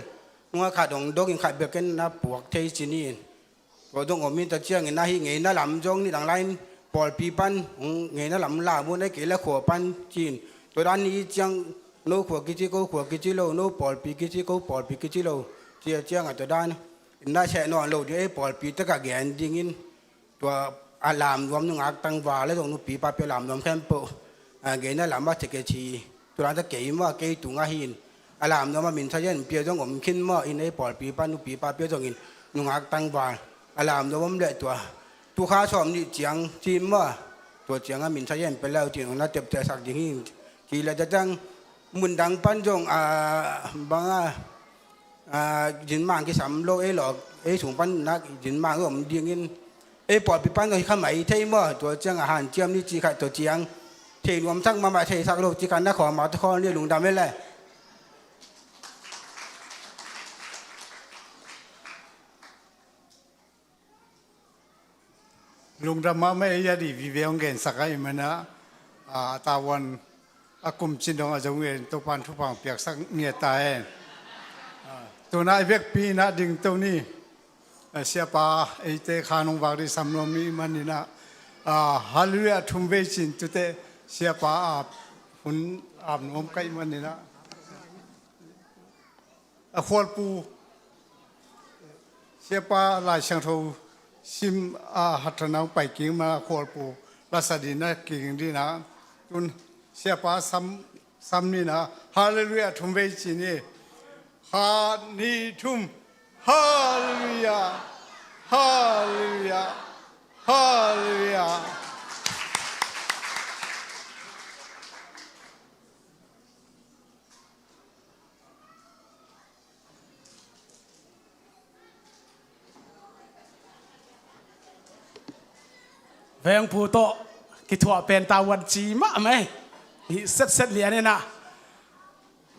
nunga khat dong dok in khat bel ken na puak thei ci ni in. Tua zong om in tua ciangin ahi ngeina lam zong nidang lai-in pawlpi pan hong ngeina lam lam un ahi kei le khua pan ci-in tua dan ni ciang no khua kici ko khua kici lo, no pawlpi kici ko pawlpi kici lo, cia ciang a tua dan na seh nawn lo ding ei pawlpi takah gen dingin tua a lam nuam nungak tangval le zong nupi papi a lam nuam khempeuh a, ngeina lam a theke ci. Tua dan ta kei maw kei tung ahin a lam nuam a min sa yen pia zong om khin maw in ei pawlpi pa nupi pa pia zongin nungak tangval a lam nuam om le tua. Tu kha sawm nih ciang ci maw tua ciang a min sa yen pia lau ci na tepteh sak ding hi. Ci le ta tang mun dang pan zong a bang a a, zinmang kisam lo ei lawk ei sung pan nak zinmang om dingin ei pawlpi pan hi kha mai thei maw tua ciang a hanciam ni ci khat tua ciang thei nuam sak mahmah thei sak lo ci khat na khawm a ta khawl ni lungdam ei le. Lungdam mahmah ei a di vive hong gensak ahih manin a, a tavuan a kumcin dong a zong in Topa'n thupha hong piaksak ngiat ta hen. A, tuna i vekpi in a dingto ni, a, siapa eite khan hong vak ding sam nuam i hih manin a, a, Halleluiah thum vei ci-in tute siapa a hun ap nuam ka hih manin a. A khualpu siapa Lai Siangtho sim a hathana hong pai kik ma a khualpu la sa ding na kik ding na tun siapa sam, sam ni na Halleluiah thum vei ci ni. Khat nih thum. Halleluiah. Halleluiah. Halleluiah. Vengpu tawh kithuah pen tavuan ci mahmah ei. Hih setset lian in a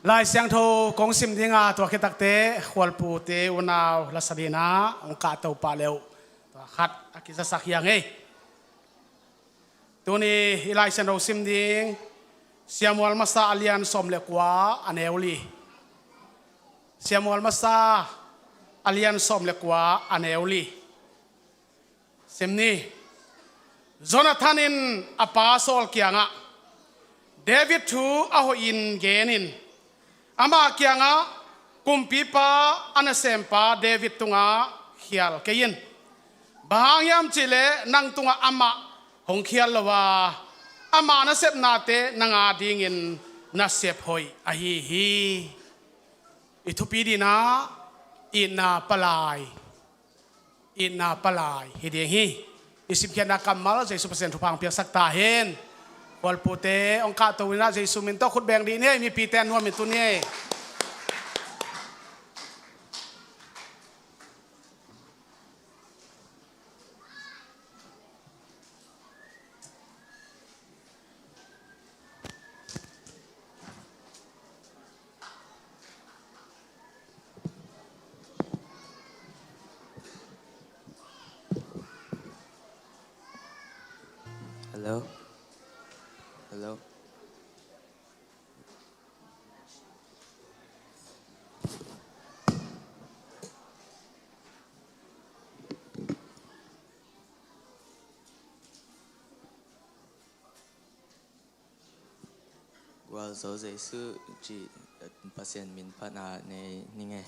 Lai Siangtho kong sim ding a tua khit takte khualpute unau la sa ding a hong kahto pah le uh tua khat a kizasak hi hang ei. Tuni i Lai Siangtho sim ding Samuel masa a lian sawm le kua a neu li. Samuel masa a lian sawm le kua a neu li. Sim ni. Jonathan in a pa Saul kiangah David thu a hoihin genin, amah kiangah kumpipa a nasempa David tungah khial kei in. Bang hang hiam cihleh nang tungah amah hong khial lo a, amah nasepnate nang a dingin nasep hoih ahi hi. I thupi ding ah itna palai. Itna palai hi ding hi. I simkhiatna kammal Jesu Pasian thupha hong piaksak ta hen. Khualpute hong kahto in ah Jesu min tawh khut beng dih ni ei, mipite a nuam in tu ni ei. Hello? Hello? Gualzo Jesu cih Pasian min phatna nei ning ei.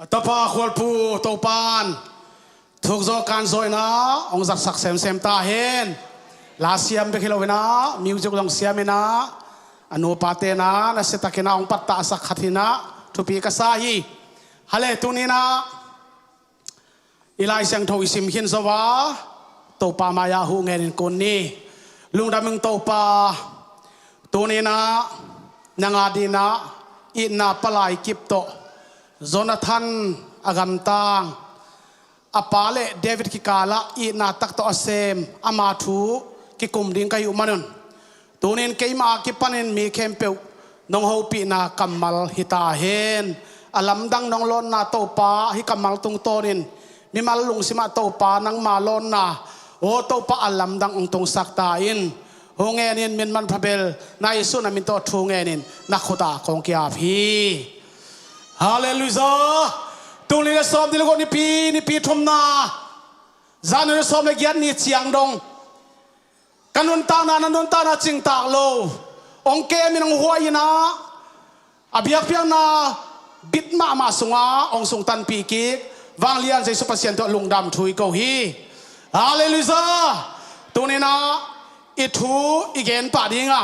Tapa khualpu Topan thukzaw kanzaw inah hong zatsak semsem ta hen. La siam bek hi lo inah music zong siam inah a nupa tenah nasia takinah hong pattahsak khat hinah thupi ka sa hi. Hale tuninah i Lai Siangtho i sim khin zo a Topa mai-ah huh ngenin kun ni. Lungdam ing Topa. Tuninah nang a dinah itna palai kip tawh Jonathan a gamtang a pa le David kikalah itna tak tawh a sem ama thu kikum ding ka hih uh manun tunin keimah a kipanin mi khempeuh nong hopihna kammal hi ta hen. A lamdang nong lawnna Topa hih kammal tungtawnin mimal lungsimah Topa nangma lawnna aw Topa a lamdang hong tungsak ta in. Hong ngenin min manpha bel na Jesuh na min tawh thu ngenin na khutah kong kiap hi. Halleluijah. Tul nih le sawm nih le guk nipi nipi thumna zan nih le sawm le giat ni ciang dong ka nuntakna na nuntakna cingtak lo hong kemin hong huai inah a biakpiakna bit mahmah sungah hong sungtanpih kik vanglian Jesuh Pasian tawh lungdam thu i ko hi. Halleluijah. Tuninah i thu i gen pah dinga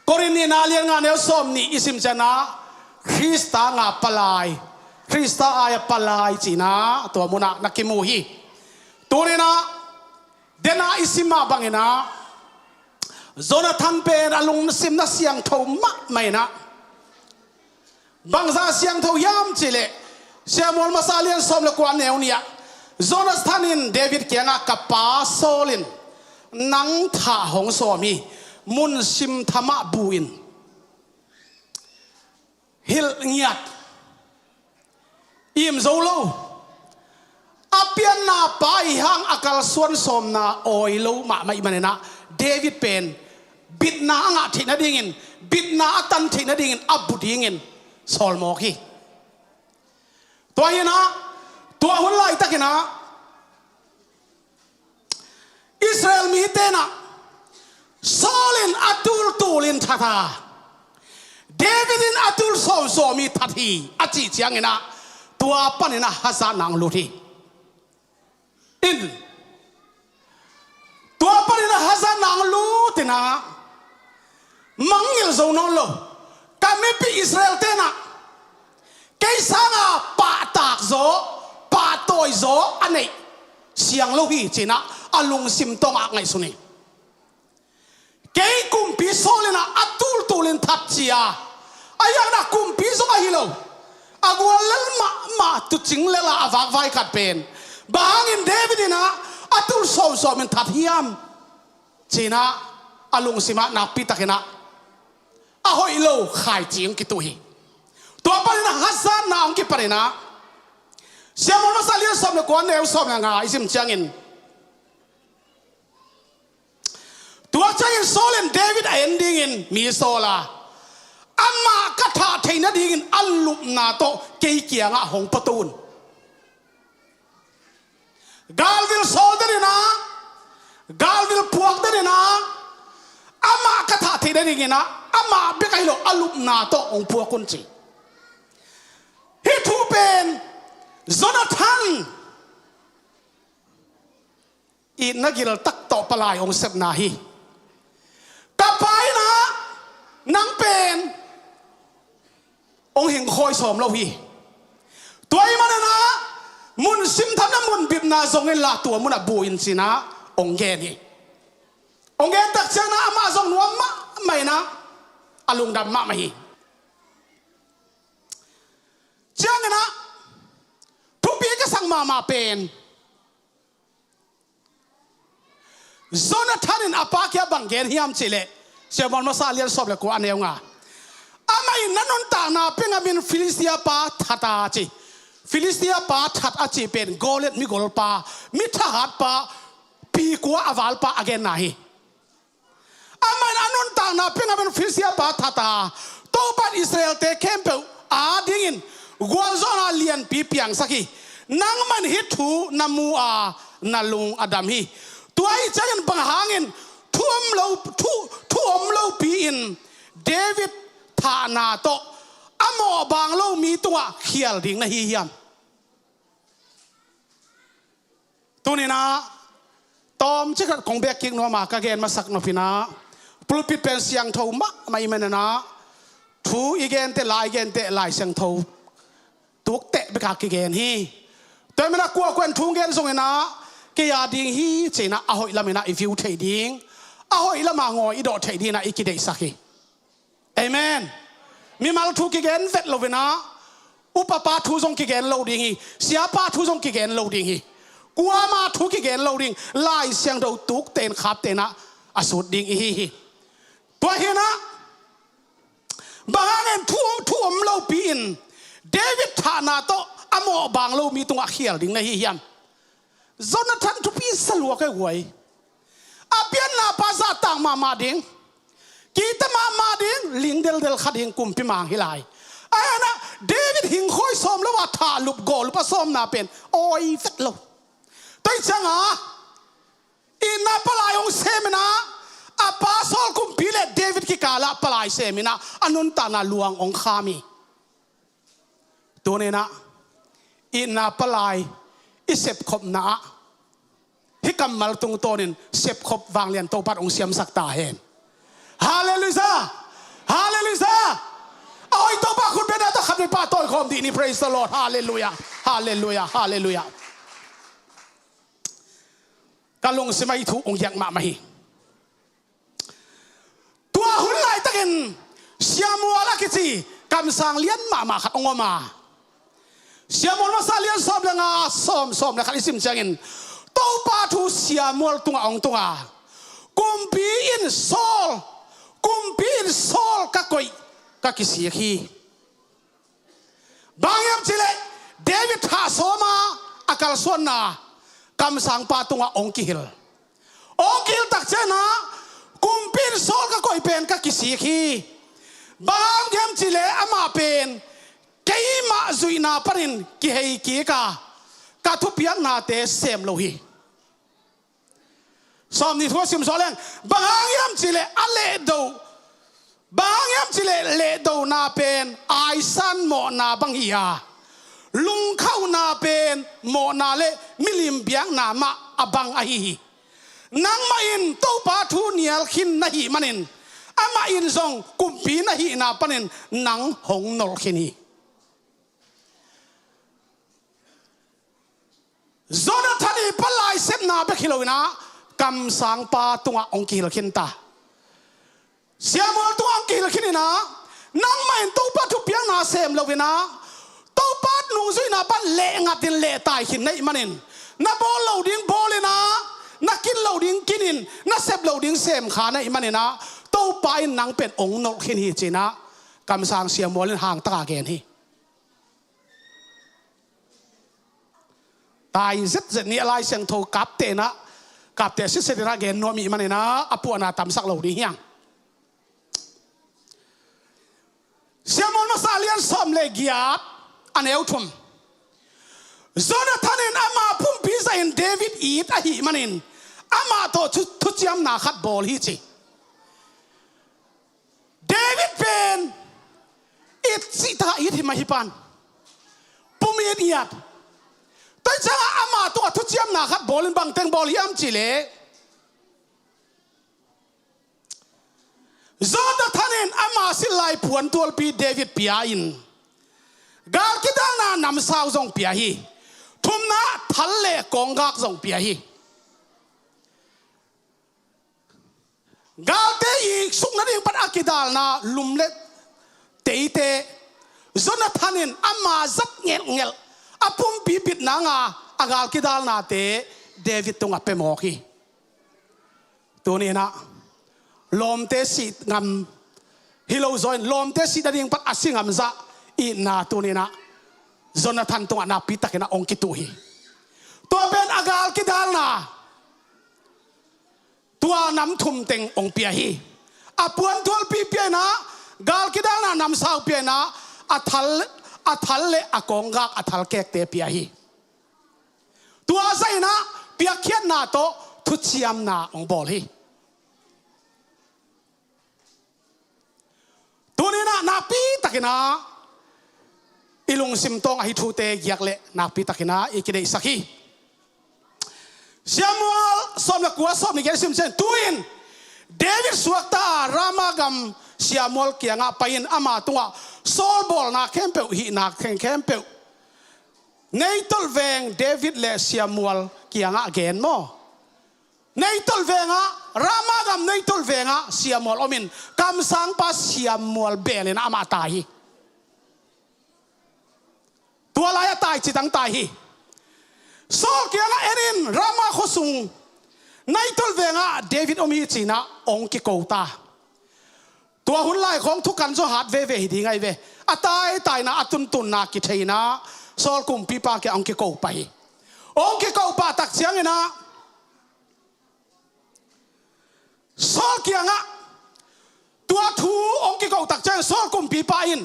Korin nihna lian nga neu sawm nih i sim cianah Khrista ngah palai, Khrista ai-a palai cinah tua munah na kimu hi. Tuninah dena i sim mah banginah Jonathan pen a lungsim na siangtho mahmah inah bangzah siangtho hiam cihleh Samuel masa lian sawm le kua neu nih ah Jonathan in David kiangah ka pa Saul in nang thah hong sawm hi. Mun simthamah bu in hilh ngiat im zo lo a pianna pa i hang a kalsuan sawmna awi lo mahmah i maninah David pen bitna a ngah theih nadingin bitna a tan theih nadingin a bu dingin sawlmawk hi. Tua hinah tua hun laitakinah Israel mi tenah Saul in a tultul in that a David in a tul sawmsawm hi that hi a cih cianginah tua paninah hazatna hong lut hi. In tua paninah hazatna hong lut inah mangngilh zo nawn lo ka mipi Israel tenah kei sanga pahtak zaw pahtawi zaw a neih siang lo hi cinah a lungsim tawngah ngaihsun hi. Kei kumpi Saul inah a tultul in that cia a hianah kumpi zong ahi lo a guallel mahmah tucing lela a vakvai khat pen bang hangin David inah a tul sawmsawm in that hiam cinah a lungsimah nakpitakinah a hoih lo khaici hong kituh hi. Tua paninah hazatna hong kipaninah Samuel masa lian sawm le kua neu sawm le nga i sim ciangin tua ciangin Saul in David a en dingin mi sawl a amah ka thah theih nadingin a lupna tawh kei kiangah hong pua to un. Galvil sawl deninah galvil puak deninah amah ka thah theih nadinginah amah bek ahi lo a lupna tawh hong puak un ci. Hih thu pen Jonathan itna gil tak tawh palai hong sepna hi. Ka pa inah nang pen hong hingkhawi sawm lo hi. Tua ahih maninah mun simthamna mun bipna zong inla tua munah bu in cinah hong gen hi. Hong gen tak cianah amah zong nuam mahmah inah a lungdam mahmah hi. Cianginah thupi ka sak mahmah pen Jonathan in a pa kiang bang gen hiam cihleh Samuel masa lian sawm le kua a neu nga. Amah in na nuntakna pia ngamin Filistia pa that a ci. Filistia pa that a cih pen Goliat migolpa, mi thahatpa, pi kua a valpa a genna hi. Amah in a nuntakna pia ngamin Filistia pa that a Topa in Israelte khempeuh adingin gualzawhna lianpi piangsak hi. Nangmah in hih thu na mu a na lung a dam hi. Tua ahih ciangin bang hangin thu om lo, thu, thu om lopi in David thahna tawh a mawhbang lo mi tungah khial ding na hi hiam? Tuninah tawmcik khat kong bek kik nuam a, ka gen masak nopinah pulpit pen siangtho mahmah i maninah thu i gente, la i gente Lai Siangtho tukteh beka kigen hi. Tua i manah kuakuan thu gen zonginah kei a ding hi cinah a hoih laminah i view theih ding, a hoih lama ngawi i dawh theih dinginah i kideihsak hi. Amen. Mimal thu kigen vet loinah upapa thu zong kigen lo ding hi. Siapa thu zong kigen lo ding hi. Kuama thu kigen lo ding. Lai Siangtho tukte in khapte inah a sut ding i hi hi. Tua hinah bang hangin thu, thu om lopi in David thahna tawh a mawhbang lo mi tungah khial ding na hi hiam? Jonathan thupi sa lua ka hi guai. A pianna pa zahtak mahmah ding, kihta mahmah ding, ling deldel kha ding kumpi mang hi lai. Ahi hanah David hingkhawi sawm lo a thahlup gawhlup a sawmna pen awi vet lo. Tua hi cianga itna palai hong seminah a pa Saul kumpi le David kikalah palai seminah a nuntakna luang hong kham hi. Tuninah itna palai i sepkhopna ah hih kammal tungtawnin sepkhop vanglian Topa in hong siamsak ta hen. Halleluiah! Halleluiah! A hoih Topa khut bena ta khat vei pahtawi khawm dih ni. Praise the Lord. Halleluiah! Halleluiah! Halleluiah! Ka lungsim ah hih thu hong giak mahmah hi. Tua hun laitakin Samuel a kici kamsang lian mahmah khat hong om a, Samuel masa lian sawm le nga, sawm, sawm le khat i sim ciangin Topa thu Samuel tungah hong tung a, kumpi in Saul, kumpi in Saul ka koih, ka kisik hi. Bang hiam cihleh David thah sawma a kalsuanna kamsangpa tungah hong kihil. Hong kihil takcianah kumpi in Saul ka koih pen ka kisik hi. Bang hiam cihleh amah pen keimah zuihna panin kihei kik a, ka thupiaknate sem lo hi. Sawm ni thu a sim sawh leng, bang hang hiam cihleh a lehdo, bang hang hiam cihleh lehdona pen aisan mawhna bang hi a, lungkhauhna pen mawhna le milim biakna mah a bang ahi hi. Nangmah in Topa thu nial khin na hih manin amah in zong kumpi na hihna panin nang hong nolh khin hi. Jonathan i palai sepna bek hi loinah kamsangpa tungah hong kihil khin ta. Samuel tungah hong kihil khin inah nangmah in Topa thupiakna sem loinah Topa nungzuihna pan lehngatin lehtai khin na hih manin na bawl lo ding bawl inah na kin lo ding kin in na sep lo ding sem kha na hih maninah Topa in nang pen hong nolh khin hi cinah kamsang Samuel in hangtaka gen hi. Tai zetzet ni a Lai Siangtho kapte inah kapte sitset inah gen nuam i hih maninah a puahna tamsak lo ding hiang. Samuel masa lian sawm le giat a neu thum. Jonathan in ama pumpi zahin David it ahih manin amah tawh thu, thuciamna khat bawl hi ci. David pen it cihta it hi mah hi pan. Pum it ngiat. Tua hi ciangah amah tungah thuciamna khat bawlin bangteng bawl hiam cihleh Jonathan in ama silh lai puantualpi David pia in gal kidalna namsau zong pia hi. Thumna thal le kawnggak zong pia hi. Galte i sukna ding pan a kidalna lum le teite Jonathan in ama zat ngelhngelh a pumpi bitna nga a gal kidalnate David tungah pia mawk hi. Tuninah lawmte sih ngam hi lo zaw in lawmte sih nading pan a si ngam zah itna tuninah Jonathan tungah nakpi takinah hong kituh hi. Tua pen a gal kidalna tua nam thum teng hong pia hi. A puantualpi pia inah gal kidalna namsau pia inah a thal, a thal le a kawnggak a thalkekte pia hi. Tua zahinah piakkhiatna tawh thuciamna hong bawl hi. Tuninah nakpi takinah i lungsim tawng ahi thute giak leh nakpi takin ah i kideihsak hi. Samuel sawm le kua, sawm le giat sim ciang, tu-in David suakta-a Rama gam Samuel kiangah pai-in ama tungah Saul bawlna khempeuh, hihna khempeuh, Naiotl veng David le Samuel kiangah gen maw. Naiotl vengah, Rama gam Naiotl vengah Samuel omin kamsangpa Samuel belin amah tai hi. Tua lai-ah tai cidang tai hi. Saul kiangah en in, Rama khuasung Naiotl vengah David om hi ci-in ah hong kiko ta. Tua hun lai khawng thukan zaw hat veve hi ding ahi ve. A taitaina, a tuntunna kithei-in ah Saul kumpipa kiang hong kiko pah hi. Hong kiko pah tak ciangin ah Saul kiangah tua thu hong kiko tak ciangin Saul kumpipa in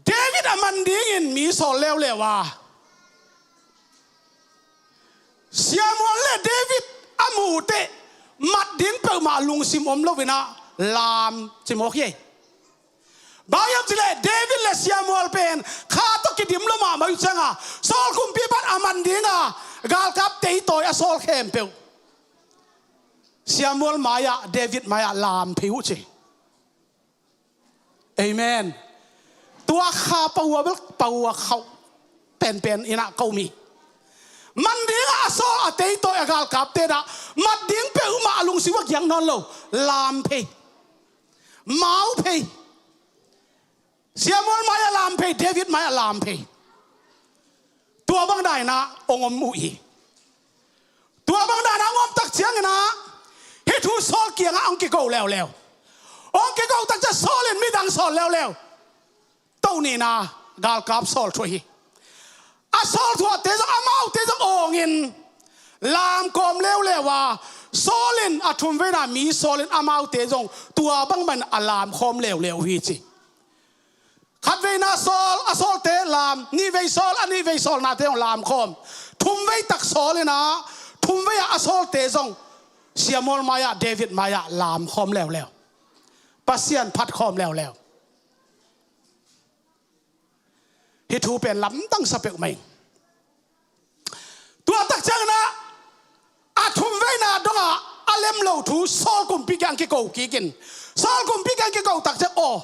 David a man dingin mi sawl leuleu a, Samuel le David a mu uh teh mat ding peuhmah lungsim om loin ah lam ci mawk hi. Bang hiam cih leh David le Samuel pen kha tawh kidim lua mahmah uh ciangin Saul kumpipa in a man dinga galkap teitawi a sawl khempeuh Samuel mai-ah, David mai-ah lam phei uh ci. Amen. Tua kha pahua bel pahua khauh penpen in ah ka um hi. Man dingah a sawl, a teitawi, a galkapte in ah mat ding peuhmah a lungsim ah giak nawn lo, lam phei, mau phei. Samuel mai-ah lam phei, David mai-ah lam phei. Tua bang dan in ah hong om uh hi. Tua bang dan a hong om tak ciangin ah hih thu Saul kiangah hong kigo leuleu. Hong kigo tak ciang Saul in midang sawl leuleu. Toh nihna galkap sawl thuah hi. A sawl thuahte zong, amaute zong awngin lam kawm leuleu a, Saul in a thumveina mi sawl in amaute zong tua bang mahin a lam khawm leuleu uh hi ci. Khatveina sawl, a sawlte lam, nihvei sawl, a nihvei sawlnate zong lam khawm. Thumvei tak sawl in ah, thumvei ah a sawlte zong Samuel mai-ah, David mai-ah lam khawm leuleu. Pasian phat khawm leuleu. Hih thu pen lamdang sa peuhmah ing. Tua tak ciangin ah a thumveina dongah a lem lo thu Saul kumpi kiang kiko kik in. Saul kumpi kiang kiko tak ciang, aw,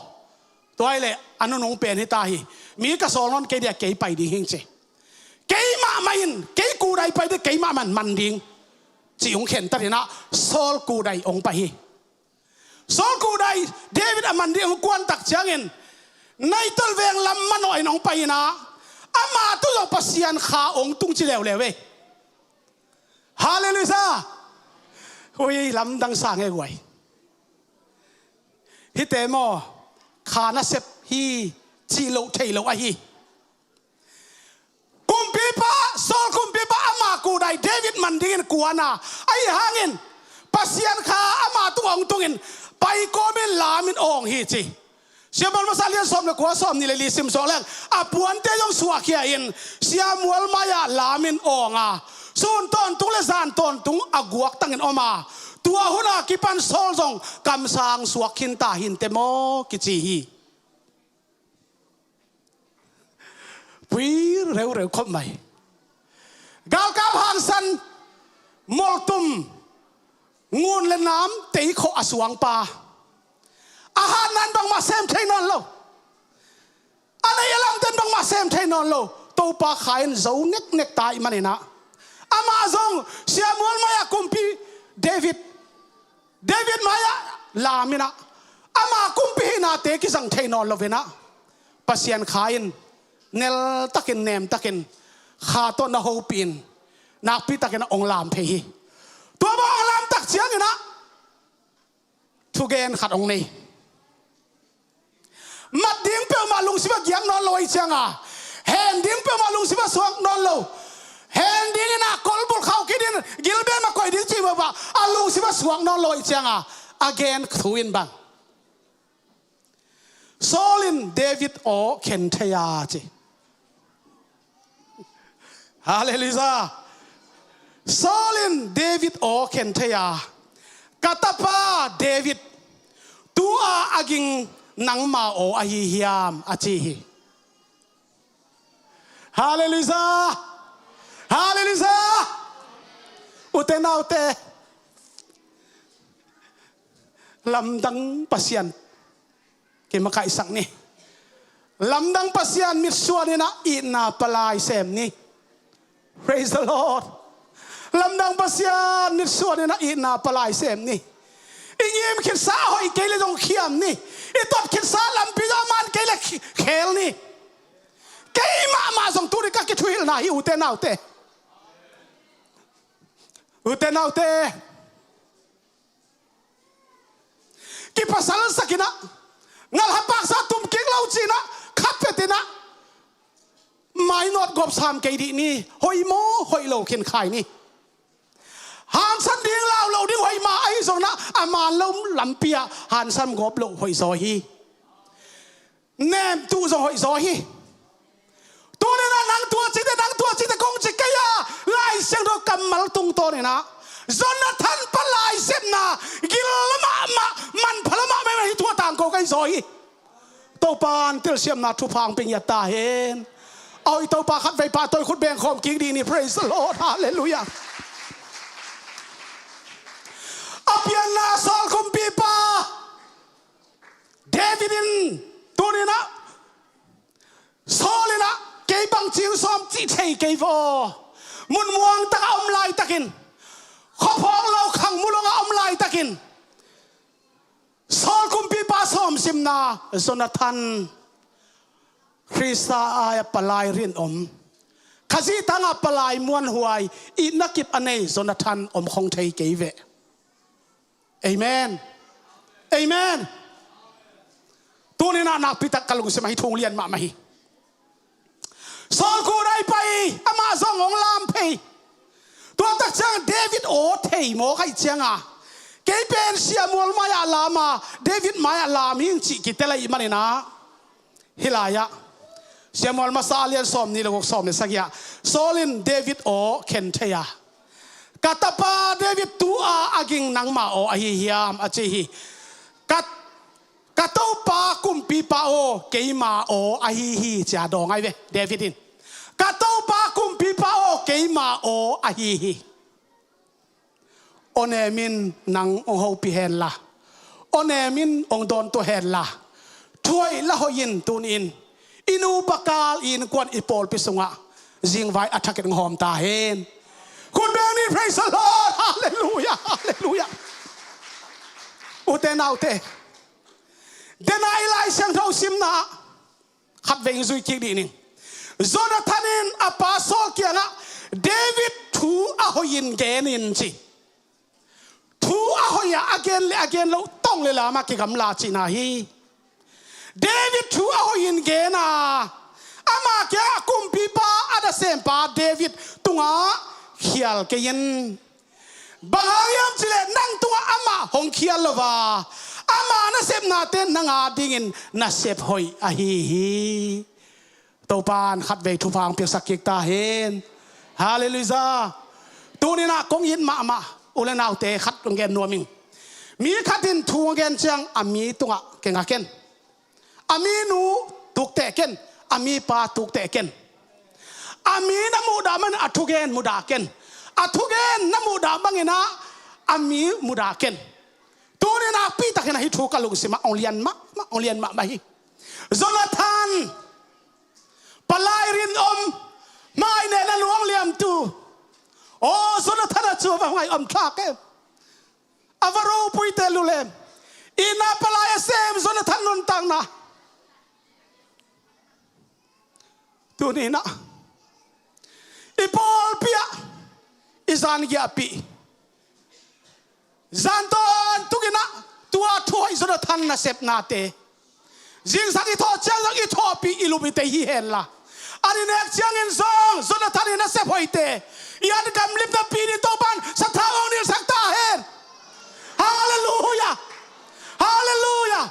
tua hi leh a nunung pen hi ta hi. Mi ka sawl nawn kei ding a, kei pai ding hing ci. Kei mahmah in, kei kudai pai ding, kei mahmah in man ding, ci hong khentat in ah Saul kudai hong pai hi. Saul kudai David a man ding hong kuan tak ciangin Naiotl veng lam manawh in hong pai in ah, ama tung zong Pasian kha hong tung ci leuleu ei. Halleluiah. Ui, lamdang sa ngei guai. Hihte maw, kha nasep hi cih loh theih loh ahi. Kumpipa, Saul kumpipa ama kudai David man dingin kuan a, ahi hangin Pasian kha ama tungah hong tungin, pai kawmin lamin awng hi ci. Samuel masa lian sawm le kua, sawm nih le li sim suak leng, a puante zong suahkhia in Samuel mai-ah lamin awng a, sun tawntung le zan tawntung a guaktangin om a, tua hun a kipan Saul zong kamsang suak khin ta hi inteh maw kici hi. Pui reureu khop mai. Galkap hangsan, moltum, ngun le nam teikhawh a suangpa, a hatna in bangmah sem thei nawn lo. A neih a lamte in bangmah sem thei nawn lo. Topa kha in zo neknek ta ahih manin ah, amah zong Samuel mai-ah kumpi David, David mai-ah lam in ah, ama kumpi hihnate kizang thei nawn lo in ah, Pasian kha in neltakin, nemtakin, kha tawh na hopih in, nakpi takin ah hong lam phei hi. Tua bang hong lam tak ciangin ah thugen khat hong nei. Mat ding peuhmah lungsim ah giak nawn lo ahih ciangin, hen ding peuhmah lungsim ah suak nawn lo. Hen dingin ah kolbulh khauh kik ding, gilbel mah koih ding cih peuhmah a lungsim ah suak nawn lo ahih ciangin, a gen thu in bang, Saul in David aw khen thei a ci. Halleluiah. Saul in David aw khen thei a, ka tapa David, tua a ging nangma aw ahi hiam, a ci hi. Halleluiah! Halleluiah! Ute naute, lamdang Pasian kimakaihsak ni. Lamdang Pasian mitsuan in ah itna palai sem ni. Praise the Lord. Lamdang Pasian mitsuan in ah itna palai sem ni. I ngim khitsa a hoih kei le zong khiam ni. I tot khitsa lampi zong a man kei le khi-, khel ni. Kei mahmah zong tuni ka kithuhilhna hi, ute naute. Ute naute. Kipasalsak in ah, ngalhapaksa tum kik lo ci-in ah, khat phet in ah, mainawt gawp sam kei dih ni. Hoih maw hoih lo khin khai ni. Hansan ding lau lo ding hoih mah ahi zongin ah, a man lo lampi ah hansan gawp loh hoih zaw hi. Nem tuh zong hoih zaw hi. Tuni-in ah nang tua cite, nang tua cite kong ci kei a, Lai Siangtho kammal tungtawn in ah Jonathan palai sepna gil mahmah, manpha mahmah hi, thu a tangko ka hi zaw hi. Topa'n telsiamna thupha hong pia ngiat ta hen. A hoih Topa khatvei pahtawi khut beng khawm kik dih ni. Praise the Lord. Halleluiah. A pianna Saul kumpipa David in tuni-in ah, Saul in ah kei bangci hong sawm cih thei kei vaw. Mun muang tak a om laitakin, khuaphawng lo khang mulong a om laitakin, Saul kumpipa sawmsimna Jonathan, Khrista ai-a palai rinum, Khazih tangah palai muanhuai, itna kip a nei Jonathan om khong thei kei ve. Amen. Amen. Tuni-in ah nakpitak ka lungsim ah hih thu lian mahmah hi. Saul khuadai pai, amah zong hong lam phei. Tua tak ciang David aw thei mawk ahih ciangin, kei pen Samuel mai-ah lam a, David mai-ah lam hing cih kitel ahih manin ah, hih lai-ah Samuel masa a lian sawmnih le guk, sawm le sagih ah Saul in David aw khen thei a, ka tapa David tu-a a ging nangma aw ahi hiam, a ci hi. Ka, ka topa kumpipa aw, keima aw ahi hi, ci-a dawng ahi ve David in. Ka topa kumpipa aw, keima aw ahi hi. Aw nemin nang hong hopih hen la, aw nemin hong dawntuah hen la, thu hoih la hoih in tuni-in i nupa kal, i innkuan, i pawlpi sungah zingvai a thak in hong hawm ta hen. Khut beng ni. Praise the Lord. Halleluiah. Halleluiah. Ute naute, den a i Lai Siangtho simna khatvei hong zui kik dih ning. Jonathan in a pa Saul kiangah, David thu a hoih in gen in, ci. Thu a hoih a, a gen le a gen loh tong le lam a kigamla cihna hi. David thu a hoih in gen a, ama kiangah kumpipa, a nasempa David tungah khial kei in. Bang hang hiam cih leh nang tungah amah hong khial lo a, ama nasepnate nang adingin nasep hoih ahi hi. Topa'n khatvei thupha hong piaksak kik ta hen. Halleluiah. Tuni-in ah kong it mahmah u le naute khat hong gen nuam ing. Mi khat in thu hong gen ciang a mi tungah kingak in. A mi nu tuk teh ken, a mi pa tuk teh ken. A mi na muhdah bangin a thugen muhdah ken. A thugen na muhdah bangin ah a mi muhdah ken. Tuni nakpi takin ah hih thu ka lungsim ah hong lian mahmah, hong lian mahmah hi. Jonathan, palai rinum, mai nehna nuang liamtu. Aw, Jonathan a cu va ngai om thlak em. A va ropuite lulem. Itna palai a sem Jonathan nuntakna. Tuni-in ah i pawlpi ah i zangiahpih, zan tawntukin ah tua thu hoih Jonathan nasepnate, zingsang i thawh ciang zong i thawhpih i lup i tei hi hen la, a ni nek ciangin zong Jonathan i nasep hoihte i an gamlim napi-in Topa'n sathau hong nilsak ta hen. Halleluiah. Halleluiah.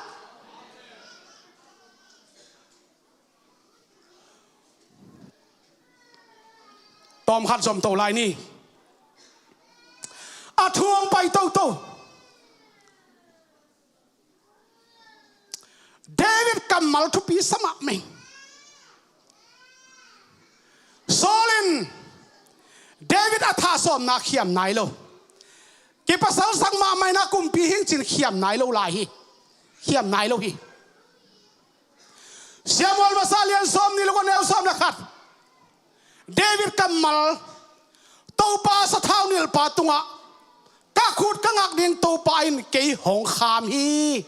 Tawmkhat zom to lai ni. A thu hong pai toto. David kammal thupi sa mahmah ing. sawmna khiam nai lo. Kipasalsak mahmah in ah kumpi hing cin khiam nai lo lai hi. Khiam nai lo hi. Samuel masa lian sawm nih luk a neu sawm le khat. David kammal, Topa sathau nilhpa tungah ka khut ka ngak ding Topa in kei hong kham hi.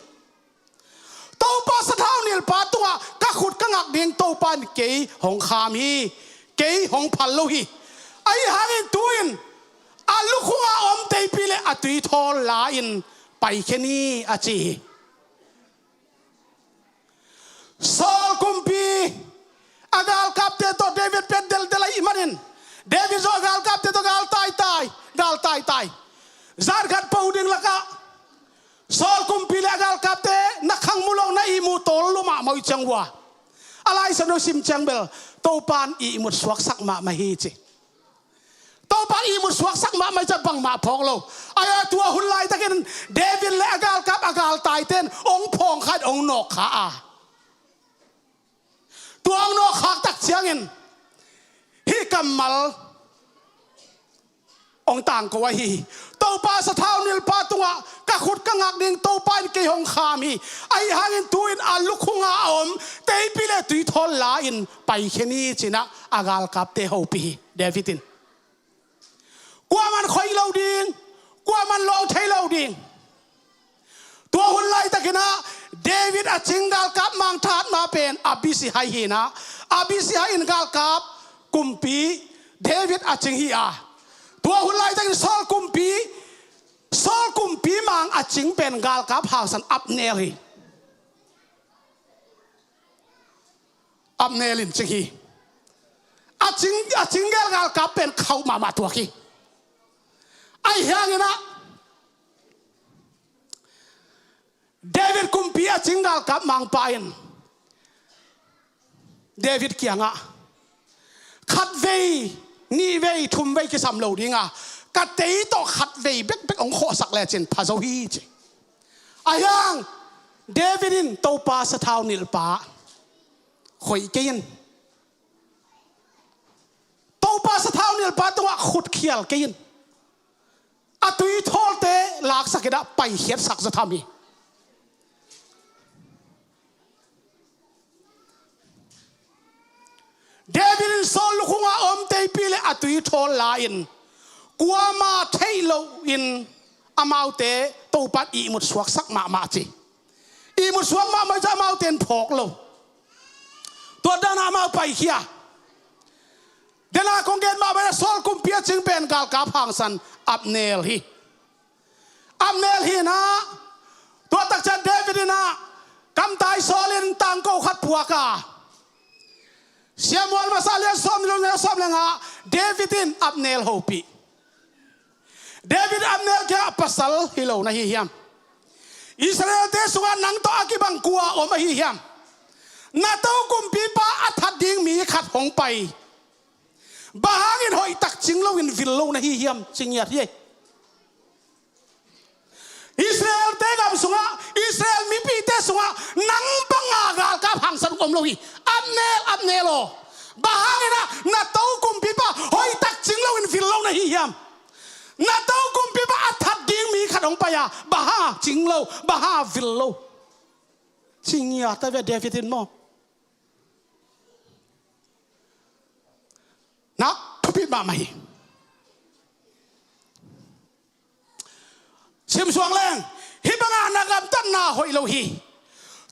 Topa sathau nilhpa tungah ka khut ka ngak ding Topa in kei hong kham hi. Kei hong phal lo hi. Ahi hangin tu-in a lukhunga om teipi le a tuithawl la-in paikhia ni, a ci hi. Saul kumpi a galkapte tawh David pen deldel ahih manin, David zong a galkapte tawh gal taitai, gal taitai. Zan khat po ding lakah Saul kumpi le a galkapte na khang mu lo, na ihmu tawl lo mahmah uh hi ciang uh a, a Lai Siangtho sim ciang bel Topa'n ihmut suaksak mahmah hi ci. Topa'n ihmut suaksak mahmah hi ciang bangmah phawk lo. Ahi a, tua hun laitakin David le a galkap a galtaite'n hong phawng kha in hong nawk kha a, tua hong nawk khak tak ciangin hih kammal hong tangko ahi hi. Topa sathau nilhpa tungah ka khut ka ngak ding Topa in kei hong kham hi. Ahi hangin tu-in a lukhunga a om teipi le tuithawl la-in paikhia ni, ci-in ah a galkapte hopih hi David in. Kuaman khoih lo ding, kuaman lawng thei lo ding. Tua hun laitakin ah David a cing galkap mangthat ma pen Abishai hi in ah, Abishai in galkap kumpi David a cing hi a, tua hun laitakin Saul kumpi, Saul kumpi mang a cing pen galkap hangsan Abner hi. Abner in cing hi. A cing, a cing gel galkap pen khauh mahmah tuak hi. Ahi hangin ah David kumpi a cing galkap mangpa in David kiangah, khatvei, nihvei, thumvei kisam lo ding a, ka tei tawh khatvei bekbek hong khawhsak lecin pha zo hi, ci. Ahi hang David in Topa sathau nilhpa khoih kei in, Topa sathau nilhpa tungah khut khial kei in, a tuithawlte laksak in ah paikhiatsak zaw tham hi. David in Saul lukhunga om teipi le a tuithawl la-in kuama theih loin amaute Topa'n ihmut suaksak mahmah ci. Ihmut suak mahmah ci, amaute in phawk lo. Tua dan a amau paikhia. Dena kong gen mah bangin Saul kumpi a cing pen galkap hangsan Abner hi. Abner hi in ah, tua tak ciang David in ah, kamtai Saul in tangko khat puak a, Samuel masa lian sawm nih luk neu sawm le nga ah David in Abner hopih. David, Abner kiangah, pasal hi lo na hi hiam? Israelte sungah nang tawh a kibang kua om ahi hiam? Na to kumpipa a that ding mi khat hong pai. Bang hangin hoihtak cing loin vil lo na hi hiam? Ci ngiat hi. Israelte gam sungah, Israel mipite sungah nang banga galkap hangsan om lo hi. Abner, Abner aw, bang hangin ah na to kumpipa hoihtak cing loin vil lo na hi hiam? Na to kumpipa a that ding mi khat hong pai a, bang hanga cing lo, bang hanga vil lo? Ci ngiat a ve David in maw. Na thupit mahmah hi. Simsuang leng, hih banga na gamtatna hoih lo hi.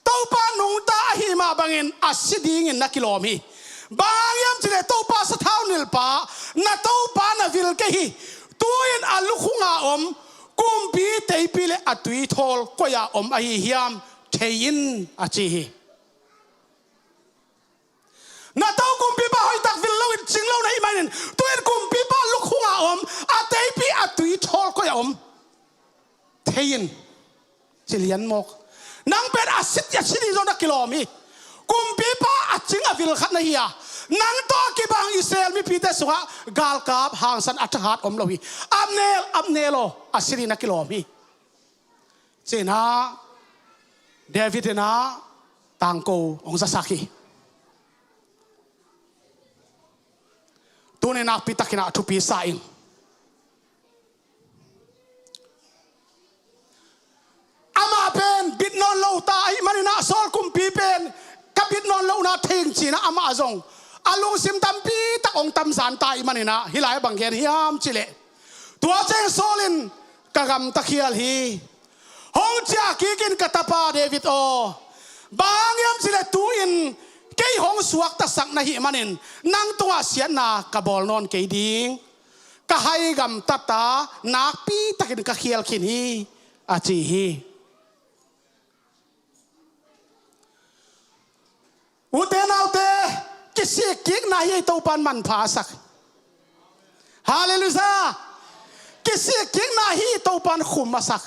Topa nungta ahi mah bangin a si dingin na kilawm hi. Bang hang hiam cih leh Topa sathau nilhpa, na Topa na vil kei hi. Tu-in a lukhunga om kumpi teipi le a tuithawl koi-ah om ahi hiam thei in, a ci hi. Na to kumpipa hoihtak vil loin cing lo na hih manin, tu-in kumpipa lukhunga om, a teipi a tuithawl koi-ah om thei in, ci lian mawk. Nang pen a si, a si ding zong na kilawm hi. Kumpipa a cing a vil khat na hi a, nang tawh a kibang Israel mipite sungah galkap hangsan a thahat om lo hi. Abner, Abner aw, a si ding na kilawm hi. Ci-in ah David in ah tangko hong zasak hi. Tuni nakpi takin ah thupi sa ing. pen bit nawn lo ta ahih manin ah Saul kumpi pen ka bit nawn lohna thei ing ci-in ah amah zong a lungsim tampi tak hong tamzan ta ahih manin ah hih lai ah bang gen hiam cih leh, tua ciang Saul in ka gamta khial hi. Hong ciah kik in ka tapa David aw, bang hiam cih leh tu-in kei hong suaktasak na hih manin nang tungah siatna ka bawl nawn kei ding. Ka hai gamtat a, nakpi takin ka khial khin hi, a ci hi. Ute naute, kisik kikna hi ei Topa'n manpha a sak. Halleluiah. Kisik kikna hi ei Topa'n khum a sak.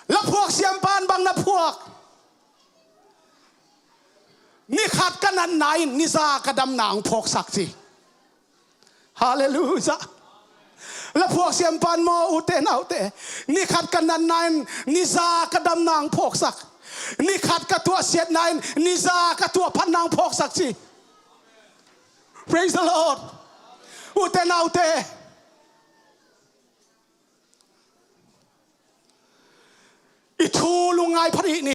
La phuak siampa'n bang na phuak? Ni khat ka natna in ni za ka damna hong phawksak ci. Halleluiah. La phuak siampa'n maw, ute naute, ni khat ka natna in ni za ka damna hong phawksak. Ni khat ka tuahsiatna in ni za ka tuahphatna hong phawksak ci. Praise the Lord. Ute naute, i thu lungngai phat i hih ni.